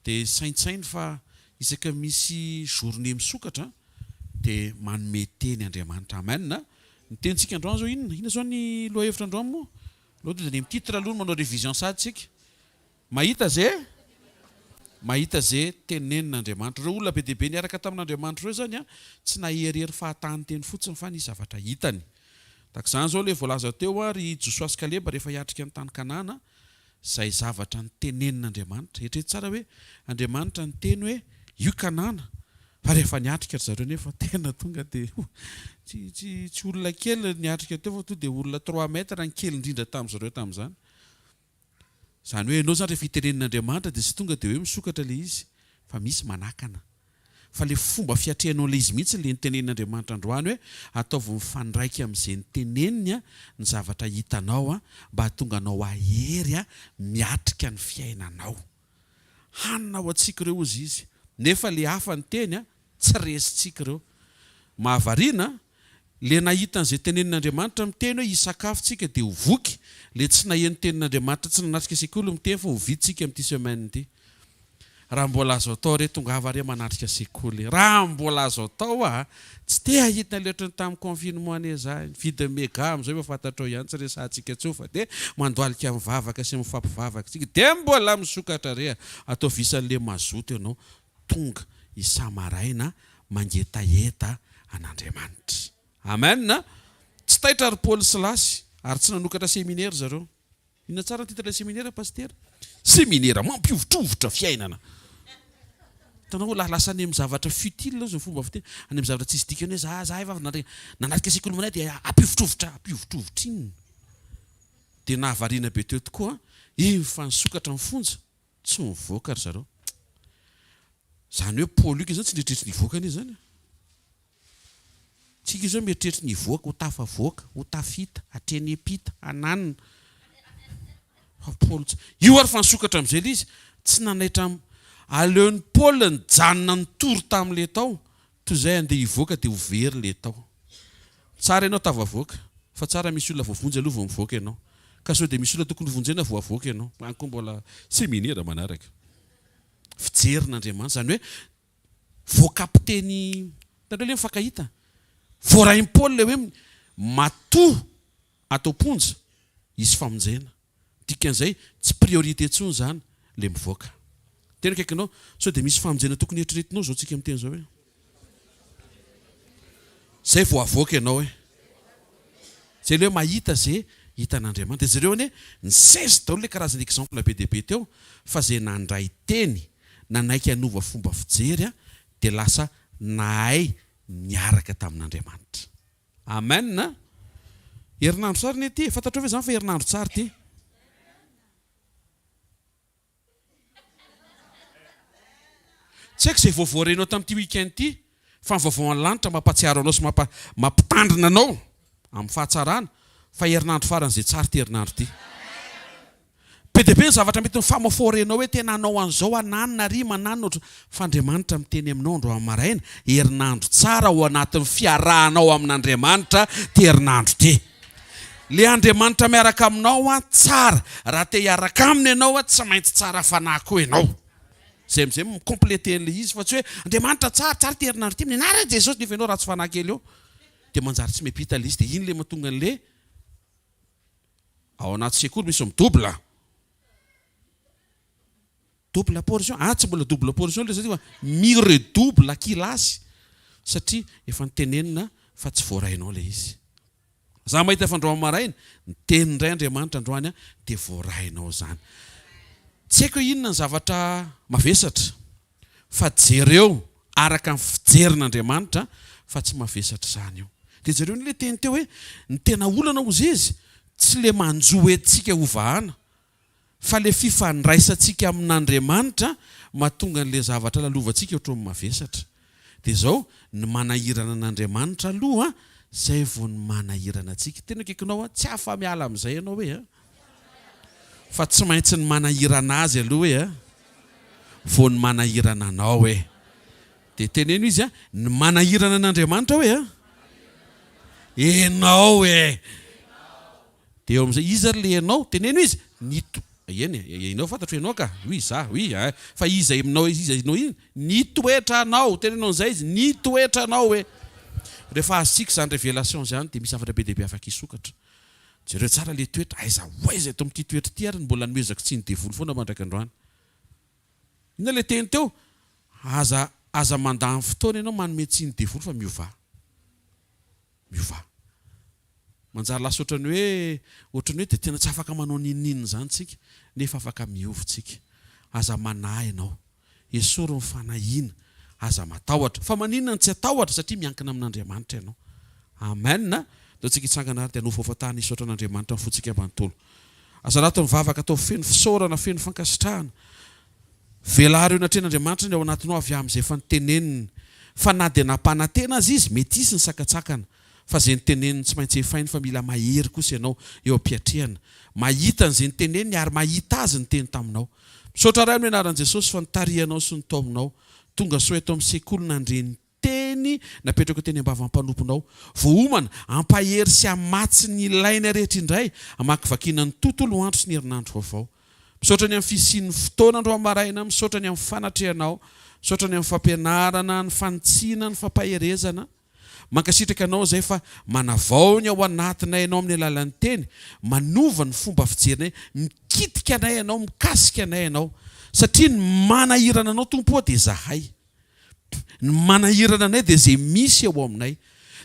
Dia saintsaino fa isaka misy journée misokatra dia manome teny Andriamanitra. Amen. Ny tenintsika androany izao inona? Inona izao ny lohahevitra androany moa? Aleo tonga dia ny titre aloha no manao révision sahady tsika. Mahita ze mahita ze tenenin'Andriamanitra. Ireo olona be dia be niaraka tamin'Andriamanitra ireo izany tsy naherihery fahatany teny fotsiny fa nisy zavatra hitany. Tahaka izany izao ilay voalaza teo ry Josoa sy Kaleba rehefa hiatrika ny tany Kanana, izay zavatra nitenenin'Andriamanitra. Eritrereto tsara hoe Andriamanitra niteny hoe io Kanana fa rehefa niatrika ry zareo nefa tena tonga dia tsy tsy tsy olona kely niatrika teo fa tonga dia olona trois mètres ny kely indrindra tamin-dry zareo tamin'izany. Izany hoe ianao izany rehefa itenenin'Andriamanitra dia tsy tonga dia hoe misokatra ilay izy fa misy manakana. Fa ilay fomba fiatrehanao ilay izy mihitsy ilay notenenin'Andriamanitra androany hoe ataovy mifandraika amin'izay noteneniny ny zavatra hitanao mba hahatonga anao hahery miatrika ny fiainanao. Hanina ho antsika ireo hozy izy. Nefa le hafa niteny a, tsy resintsika ireo. Mahavariana a, le nahita an'izay tenenin'Andriamanitra miteny hoe hisakafo tsika dia ho voky, le tsy naheno tenin'Andriamanitra tsy nanatrika sekoly miteny fa ho vita tsika amin'ity semaine ity. Raha mbola azo atao re tongava re manatrika sekoly. Raha mbola azo atao a! Tsy te hahita ilay ohatran'ny tamin'ny confinement anie za e. Ny vidin'ny mega amin'izao efa fantatrao ihany tsy resahantsika intsony fa dia mandohalika mivavaka sy mifampivavaka isika dia mbola misokatra re a! Ataovy isan'le mazoto ianao tonga isa-maraina mangetaheta an'Andriamanitra. Amen! Tsy taitra ry Paoly sy Lasy ary tsy nanokatra seminera zareo. Inona tsara ny titre ilay seminera Pasitera? Seminera mampihovitrovitra fiainana. Hitanao hoe lasa any amin'ny zavatra futile izao fomba fiteny, any amin'ny zavatra tsisy dikany hoe za za efa avy nandre nanatrika sekoly manay dia ampihovitrovitra, ampihovitrovitra inona? Dia nahavariana be teo tokoa, efa nisokatra ny fonja, tsy mivoaka ry zareo. Izany hoe Paul io izany tsy nieritreritra ny hivoaka anie izany e. Tsika izao mieritreritra ny hivoaka, ho tafavoaka, ho tafita, hatreny am-pita, hananina. Fa Paoly tsy. Io ary fa nisokatra amin'izay ilay izy, tsy nanaitra am. Aleon'i Paoly nijanona nitory tamin'ilay tao, toy izay handeha hivoaka dia ho very ilay tao. Tsara ianao tafavoaka, fa tsara misy olona voavonjy aloha vao mivoaka ianao. Ka sao dia misy olona tokony hovonjena vao avoaka ianao. Any koa mbola seminera manaraka. Fijerin'Andriamanitra, izany hoe Voakapiteny, hitanareo ilay mifankahita? Voarain'i Paoly ilay hoe matoa ato am-ponja, hisy famonjena. Dikan'izay, tsy priorité intsony izany ilay mivoaka. Tena akaikinao, sao dia misy famonjena tokony eritreretinao izao tsika miteny izao hoe. Izay vao avoaka ianao hoe. Izay ilay hoe mahita izay hitan'Andriamanitra. Dia jereo anie, nisesy daholo ilay karazana exemple be dia be teo, fa izay nandray teny nanaiky hanova fomba fijery dia lasa nahay niaraka tamin'Andriamanitra. Amen! Herinandro tsara anie ity e! Fantatrao ve izany fa herinandro tsara ity? Tsy haiko izay vaovao renao tamin'ity week-end ity fa ny vaovao any lanitra mampahatsiaro anao sy mampa mampitandrina anao amin'ny fahatsarana fa herinandro faran'izay tsara ity herinandro ity. Be dia be ny zavatra mety mifamaforenao hoe tena hanao an'izao ananona ary mananona ohatr. Fa Andriamanitra miteny aminao androany maraina, herinandro tsara ao anatin'ny fiarahanao amin'Andriamanitra ty herinandro ty. Le Andriamanitra miaraka aminao an tsara, raha te hiaraka aminy ianao an tsy maintsy tsara fanahy koa ianao. Zay amizay mi-completer an'le izy fa tsy hoe Andriamanitra tsara, tsara ty herinandro ty amin'ny anaran'i Jesosy nefa ianao ratsy fanahy kely eo. Dia manjary tsy miampita le izy dia iny le mahatonga an'le Ao anaty sekoly misy mi-double. Double portion, ah tsy mbola double portion le satria fa mi-redouble kilasy satria efa notenenina fa tsy voarainao le izy. Za mahita fa androany maraina, niteny indray Andriamanitra androany an, dia voarainao zany. Tsy haiko hoe inona ny zavatra mavesatra fa jereo araka ny fijerin'Andriamanitra fa tsy mavesatra izany io. Dia jereo anie ilay teny teo hoe ny tena olana hozy izy tsy ilay manjo entintsika hovahana fa ilay fifandraisantsika amin'Andriamanitra mahatonga an'ilay zavatra lalovantsika ohatran'ny mavesatra. Dia izao, ny manahirana an'Andriamanitra aloha izay vao ny manahirana antsika. Tena akaikinao aho, tsy afa-miala amin'izay ianao hoe a! Fa tsy maintsy ny manahirana azy aloha e a! Vao ny manahirana anao e! Dia teneno izy a! Ny manahirana an'Andriamanitra hoe a! Enao e! Dia eo amin'izay, iza ary ilay ianao? Teneno izy, ny to, eny e, ianao fantatro ianao ka, oui za, oui a! Fa iza aminao, iza ianao iny? Ny toetranao! Teneno an'izay izy, ny toetranao e! Rehefa azontsika izany révélation izany dia misy zavatra be dia be afaka hisokatra. Jereo tsara le toetra, aiza ho aiza eto amin'ity toetra ity ary no mbola anomezako tsiny devoly foana mandraka androany. Inona le teny teo? Aza aza mandany fotoana ianao manome tsiny devoly fa miovà. Miovà. Manjary lasa ohatran'ny hoe ohatran'ny hoe dia tena tsy afaka manao n'inon'inona izany tsika nefa afaka miova tsika. Aza manahy ianao. Esory ny fanahiana. Aza matahotra. Fa maninona no tsy hatahotra? Satria miankina amin'Andriamanitra ianao. Amen. Ndao tsika hitsangana ary dia hanofahofa tany hisaotra an'Andriamanitra ny fontsika manontolo. Aza anatin'ny vavaka atao feno fisaorana, feno fankasitrahana. Velaro eo anatrehan'Andriamanitra ny ao anatinao avy amin'izay efa noteneniny. Fa na dia nampanantena aza Izy, mety hisy ny sakantsakana. Fa izay noteneniny tsy maintsy efainy fa mila mahery kosa ianao eo am-piatrehana. Mahita an'izay noteneniny ary mahita Azy niteny taminao. Misaotra Ray amin'ny anaran'i Jesosy fa nitarihanao sy nitaominao. Tonga soa eto amin'ny sekoly nandre ny teny napetrako teny am-bavan'ny mpanomponao. Voaomana, hampahery sy hamatsy ny ilaina rehetra indray hamakivakiana ny tontolo andro sy ny herinandro vaovao. Misaotra ny amin'ny fisian'ny fotoana androany maraina, misaotra ny amin'ny fanatrehanao, misaotra ny amin'ny fampianarana, ny fanitsiana, ny fampaherezana. Mankasitraka anao izay fa manavao ny ao anatinay ianao amin'ny alalan'ny teny, manova ny fomba fijerinay, mikitika anay ianao, mikasika anay ianao. Satria ny manahirana anao Tompo ô dia izahay. Ny manahirana anay dia izay misy ao aminay.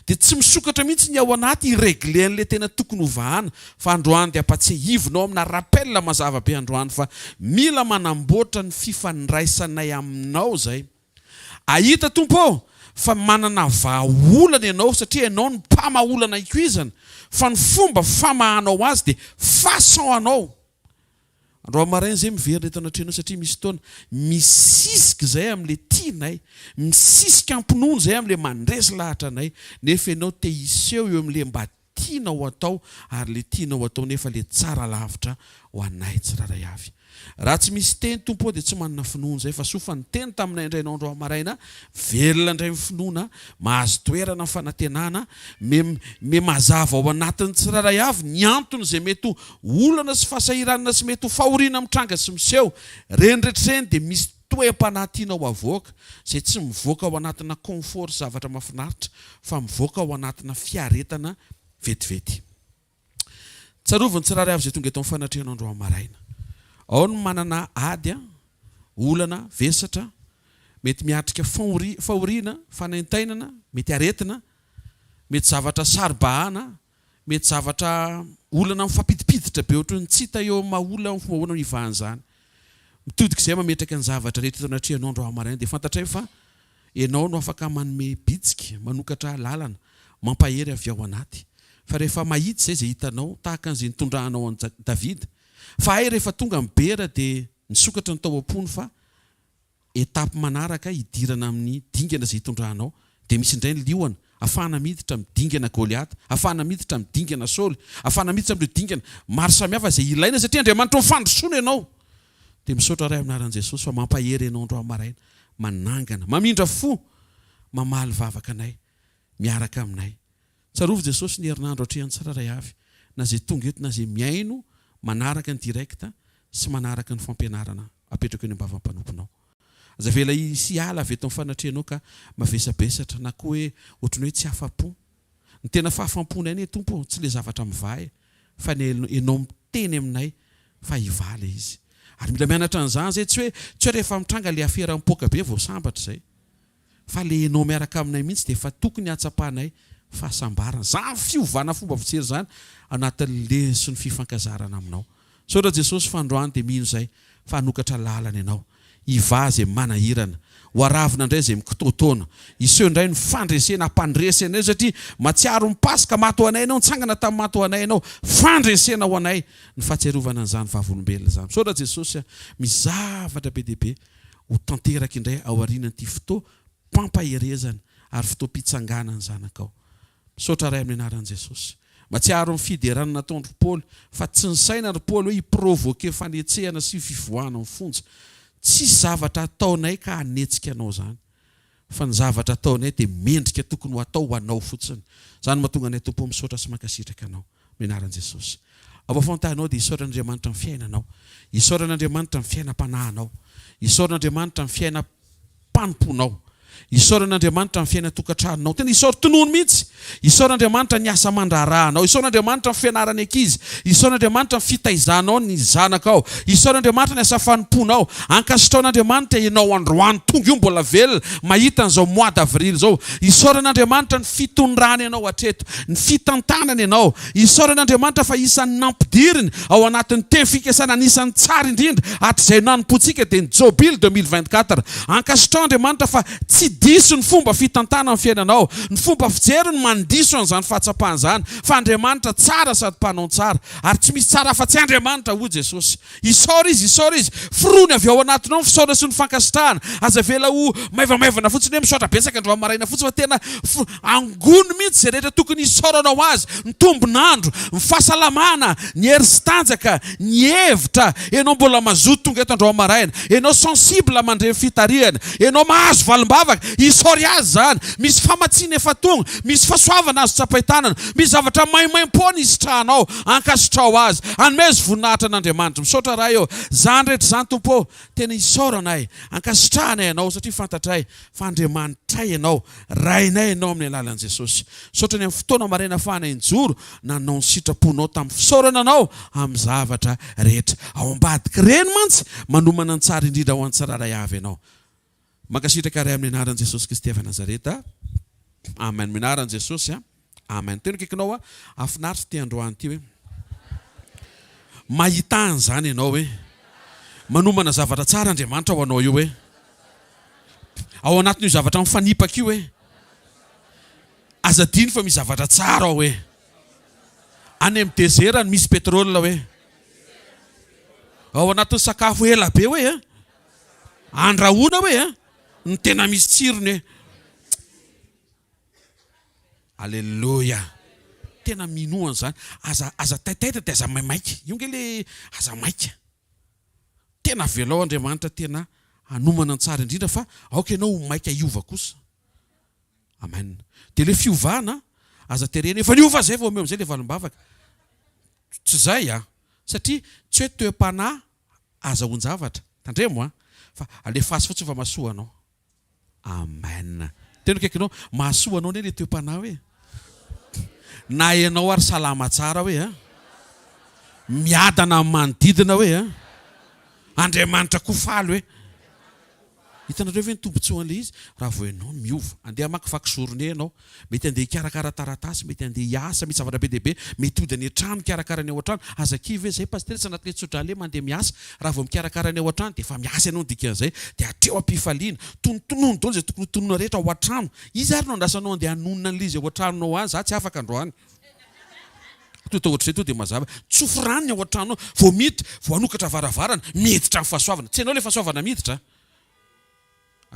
Dia tsy misokatra mihitsy ny ao anaty hi-regler an'ilay tena tokony ho vahana. Fa androany dia ampatsiahivinao amina rappel mazava be androany fa mila manamboatra ny fifandraisanay aminao izay. Ahita Tompo ô, fa manana vahaolana Ianao satria Ianao no mpamaha olana ikoizana, fa ny fomba famahanao azy dia façon anao. Androany maraina izay miverina eto anatrehanao satria misy fotoana misisika izay amin'ilay tianay, misisika am-pinoana izay amin'ilay mandresy lahatra anay, nefa Ianao te hiseho eo amin'ilay mba tianao atao ary le tianao atao nefa le tsara lavitra ho anay tsirairay avy. Raha tsy misy teny Tompo ô dia tsy manana finoana izay fa soa fa niteny taminay indray Ianao androany maraina, velona indray ny finoana, mahazo toerana ny fanantenana, me me mazava ao anatin'ny tsirairay avy ny antony izay mety ho olana sy fahasahiranana sy mety ho fahoriana mitranga sy miseho. Ireny rehetra ireny dia misy toe-panahy tianao avoaka izay tsy mivoaka ao anatina confort sy zavatra mahafinaritra fa mivoaka ao anatina fiaretana vetivety. Tsarovy ny tsirairay avy izay tonga eto amin'ny fanatrehanao androany maraina. Ao ny manana ady, olana, vesatra, mety miatrika fahoriana, fanaintainana, mety aretina, mety zavatra saro-bahana, Mety zavatra olana mifampidipiditra be ohatran'ny tsy hita eo amin'ny maha olona amin'ny fomba ahoana no hivahan'izany. Mitodika izay mametraka ny zavatra rehetra eto anatrehanao androany maraina dia fantatray fa ianao no afaka manome bitsika, manokatra lalana, mampahery avy ao anaty. Fa rehefa mahita izay izay hitanao, tahaka an'izay nitondranao an'i Davida. Fa hay rehefa tonga ny bera dia nisokatra ny tao am-pony fa Étape manaraka hidirana amin'ny dingana izay hitondranao dia misy indray ny liona. Afahana miditra amin'ny dingana Goliata, afahana miditra amin'ny dingana Saoly, afahana miditra amin'ireo dingana maro samihafa izay ilaina satria Andriamanitra ao fandrosoana ianao. Dia misaotra Ray amin'ny anaran'i Jesosy fa mampahery ianao androany maraina, manangana, mamindra fo, mamaly vavaka anay, miaraka aminay. Tsarovy Jesosy ny herinandro atrehan'ny tsirairay avy, na izay tonga eto na izay mihaino manaraka ny direct sy manaraka ny fampianarana apetrako eny am-bavan'ny mpanomponao. Aza avela hisy hiala avy eto amin'ny fanatrehanao ka mavesabesatra na koa hoe ohatran'ny hoe tsy afa-po. Ny tena fahafam-ponay anie Tompo ô, tsy ilay zavatra mivaha e, fa ny Ianao miteny aminay fa hivaha ilay izy. Ary mila mianatra an'izany izay, tsy hoe tsy hoe rehefa mitranga ilay afera mipoaka be vao sambatra izay. Fa ilay Ianao miaraka aminay mihitsy dia efa tokony hahatsapanay fahasambarana. Izany fiovana fomba fijery izany anatin'ny leson'ny fifankazarana aminao. Misaotra Jesosy fa androany dia mino izay fa hanokatra lalana ianao. Hivaha izay manahirana. Ho aravina indray izay mikitoatoana. Hiseho indray ny fandresena hampandresy anay satria matsiaro ny Paska maty ho anay ianao, nitsangana tamin'ny maty ho anay ianao. Fandresena ho anay ny fahatsiarovana an'izany vavolombelona izany. Misaotra Jesosy a. Misy zavatra be dia be ho tanteraka indray aorianan'ity fotoam-pampaherezana ary fotoam-pitsanganan'ny zanakao. Misaotra Ray amin'ny anaran'i Jesosy. Matsiaro ny fiderana nataon-dry Paoly fa tsy nisaina ry Paoly hoe hi-provoquer fanetsehana sy fivoahana amin'ny fonja. Tsisy zavatra ataonay ka hanetsika anao izany. Fa ny zavatra ataonay dia mendrika tokony ho atao ho anao fotsiny. Izany no mahatonga anay Tompo misaotra sy mankasitraka anao. Amin'ny anaran'i Jesosy. Ao afovoan-taninao dia isaoran'Andriamanitra ny fiainanao. Isaoran'Andriamanitra ny fiainam-panahinao. Isaoran'Andriamanitra ny fiainam mpanomponao. Isaorana Andriamanitra ny fiainan-tokantranonao. Tena isaory tonony mihitsy. Isaorana Andriamanitra ny asa aman-draharahanao. Isaorana Andriamanitra ny fianaran'ny ankizy. Isaorana Andriamanitra ny fitaizanao ny zanakao. Isaorana Andriamanitra ny asa fanompoanao. Ankasitraona Andriamanitra ianao androany tonga io mbola velona mahita an'izao mois d'avril izao. Isaorana Andriamanitra ny fitondrany anao hatreto, ny fitantanany anao. Isaorana Andriamanitra fa isan'ny nampidiriny ao anatin'ny teny fikasana anisan'ny tsara indrindra hatrizay nanompoantsika dia ny Jobily 2024. Ankasitraho Andriamanitra fa tsy diso ny fomba fitantanany ny fiainanao. Ny fomba fijery no mandiso an'izany fahatsapana izany fa Andriamanitra tsara sady mpanao ny tsara ary tsy misy tsara afa-tsy Andriamanitra hoy Jesosy. Isaora Izy, isaora Izy. Forony avy ao anatinao ny fisaorana sy ny fankasitrahana. Aza avela ho maivamaivana fotsiny hoe misaotra betsaka androany maraina fotsiny fa tena angony mihitsy izay rehetra tokony hisaoranao Azy. Ny tombon'andro, ny fahasalamana, ny hery sy tanjaka, ny hevitra. Ianao mbola mazoto tonga eto androany maraina. Ianao sensible mandre ny fitarihana. Ianao mahazo valim-bavaka. Isaory Azy izany. Misy famatsiana efa tonga. Misy fahasoavana azo tsapain-tanana. Misy zavatra maimaim-poana isitrahanao. Ankasitraho azy. Anomezo voninahitra an'Andriamanitra. Misaotra Ray ô. Izany rehetra izany Tompo ô, tena isaoranay, ankasitrahanay Anao satria fantatray fa Andriamanitray Ianao, Rainay Ianao amin'ny alalan'i Jesosy. Misaotra ny amin'ny fotoana maraina afahanay nijoro nanao ny sitraponao tamin'ny fisaorana Anao amin'ny zavatra rehetra. Ao ambadik'ireny mantsy, manomana ny tsara indrindra ho an'ny tsirairay avy Ianao. Mankasitraka Ray amin'ny anaran'i Jesosy Kristy avy Nazareta. Amen. Amin'ny anaran'i Jesosy a. Amen. Tena akaikinao a. Afinaritra ity androany ity hoe. Mahita an'izany ianao hoe. Manomana zavatra tsara Andriamanitra ho anao io hoe. Ao anatin'io zavatra mifanipaka io hoe. Aza adino fa misy zavatra tsara ao hoe. Any amin'ny désert no misy pétrole hoe. Ao anatin'ny sakafo ela be hoe. Andrahoina hoe a! No tena misy tsirony e! Aleloia! Tena minoa an'izany. Aza aza taitaitra dia aza maimaika. Io nge le aza maika. Tena avelao Andriamanitra tena hanomana ny tsara indrindra fa aoka ianao ho maika hiova kosa. Amen. Dia le fiovana aza terena efa niova zay vao omeo amizay le valim-bavaka. Tsy zay a! Satria tsy hoe toe-panahy azahoan-javatra. Tandremo a! Fa alefaso fotsiny fa mahasoa anao. Amen. Tena akaikinao, mahasoa anao anie le toe-panahy hoe. Na ianao ary salama tsara hoe a! Miadana amin'ny manodidina hoe a! Andriamanitra koa faly hoe. Hitanareo ve ny tombotsoan'ilay izy? Raha vao ianao no miova, andeha hamakivaky journée ianao, mety andeha hikarakara taratasy, mety andeha hiasa, misy zavatra be dia be, mety hody any an-trano hikarakara ny ao an-trano, aza kivy hoe zay pasitera tsy anatin'ilay tso-drano ilay mandeha miasa, raha vao mikarakara ny ao an-trano dia efa miasa ianao ny dikan'izay, dia hatreo am-pifaliana, tonontonony daholo izay tokony ho tononina rehetra ao an-trano, iza ary no andrasanao andeha hanonona an'ilay izy ao an-tranonao any, za tsy afaka androany. Toa atao ohatr'izay tonga dia mazava. Tsofy rano ny ao an-trano ao, vao miditra, vao hanokatra varavarana, miditra ny fahasoavana. Tsy ianao ilay fahasoavana miditra a!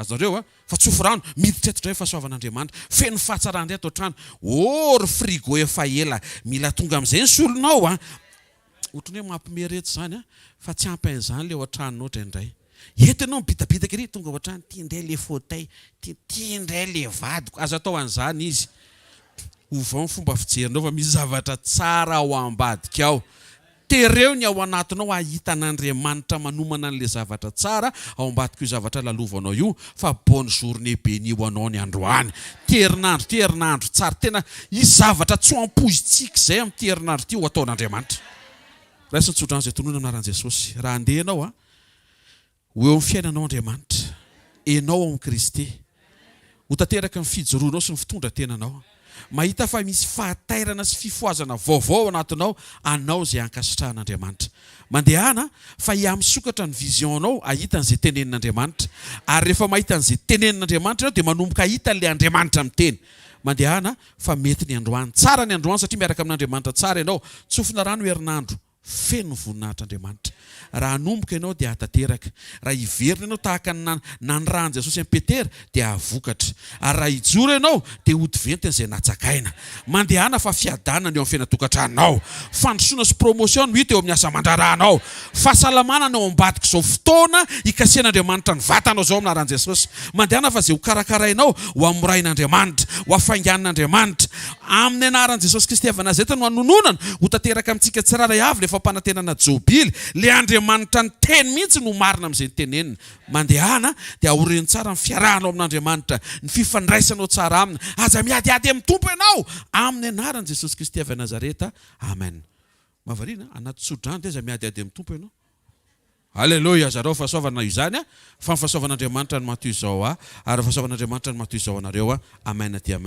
Azonareo a? Fa tsofy rano, miditra eto indray ny fahasoavan'Andriamanitra. Feno fahatsarana indray ato an-trano. Oh ry frigo efa ela, mila tonga amin'izay ny solonao a! Ohatran'ny hoe mampime reto izany a! Fa tsy ampy an'izany ilay ao an-tranonao indraindray. Eto ianao mibitabitaka ery, tonga ao an-trano, ity indray ilay fauteuil, ity, ity indray ilay vadiko. Aza atao an'izany izy. Ovao ny fomba fijerinao fa misy zavatra tsara ao ambadika ao. Tereo ny ao anatinao hahita an'Andriamanitra manomana an'ilay zavatra tsara ao ambadik'io zavatra lalovanao io fa bonne journée bénie ho anao ny androany. Ity herinandro ity herinandro tsara. Tena hisy zavatra tsy ho ampoizintsika izay amin'ity herinandro ity ho ataon'Andriamanitra. Raiso ny tsodrano izay tononina amin'ny anaran'i Jesosy. Raha handeha ianao a. Ho eo amin'ny fiainanao Andriamanitra. Enao ao amin'i Kristy. Ho tanteraka ny fijoroanao sy ny fitondra-tenanao. Mahita fa misy fahatairana sy fifohazana vaovao ao anatinao, anao izay ankasitrahan'Andriamanitra. Mandehana fa hihamisokatra ny vision-nao hahita an'izay tenenin'Andriamanitra. Ary rehefa mahita an'izay tenenin'Andriamanitra ianao dia manomboka hahita an'ilay Andriamanitra miteny. Mandehana fa mety ny androany. Tsara ny androany satria miaraka amin'Andriamanitra tsara ianao. Tsofina rano herinandro. Feno ny voninahitr'Andriamanitra. Raha hanomboka ianao dia hahatanteraka. Raha hiverina ianao tahaka ny nanirahan'i Jesosy an'i Petera dia hahavokatra. Ary raha hijoro ianao dia hody ventiny izay natsakaina. Mandehana fa fiadanana eo amin'ny fiainan-tokantranonao. Fandrosoana sy promotion no hita eo amin'ny asa aman-draharahanao. Fahasalamana no ao ambadik'izao fotoana hikasihan'Andriamanitra ny vatanao izao amin'ny anaran'i Jesosy. Mandehana fa izay hokarakarainao ho hamorain'Andriamanitra, ho hafainganin'Andriamanitra. Amin'ny anaran'i Jesosy Kristy avy Nazareta no anononana ho tanteraka amintsika tsirairay avy ilay fampanantenana Jobily. Ilay Andriamanitra niteny mihitsy no marina amin'izay noteneniny. Mandehana dia aoreno tsara ny fiarahanao amin'Andriamanitra, ny fifandraisanao tsara Aminy. Aza miadiady amin'ny Tompo ianao! Amin'ny anaran'i Jesosy Kristy avy Nazareta. Amen. Mahavariana, anaty tsodrano dia aza miadiady amin'ny Tompo ianao. Aleloia, zarao fahasoavana izany a, fa ny fahasoavan'Andriamanitra no maha toy izao ahy, ary ny fahasoavan'Andriamanitra no maha toy izao anareo a, Amen dia Amen.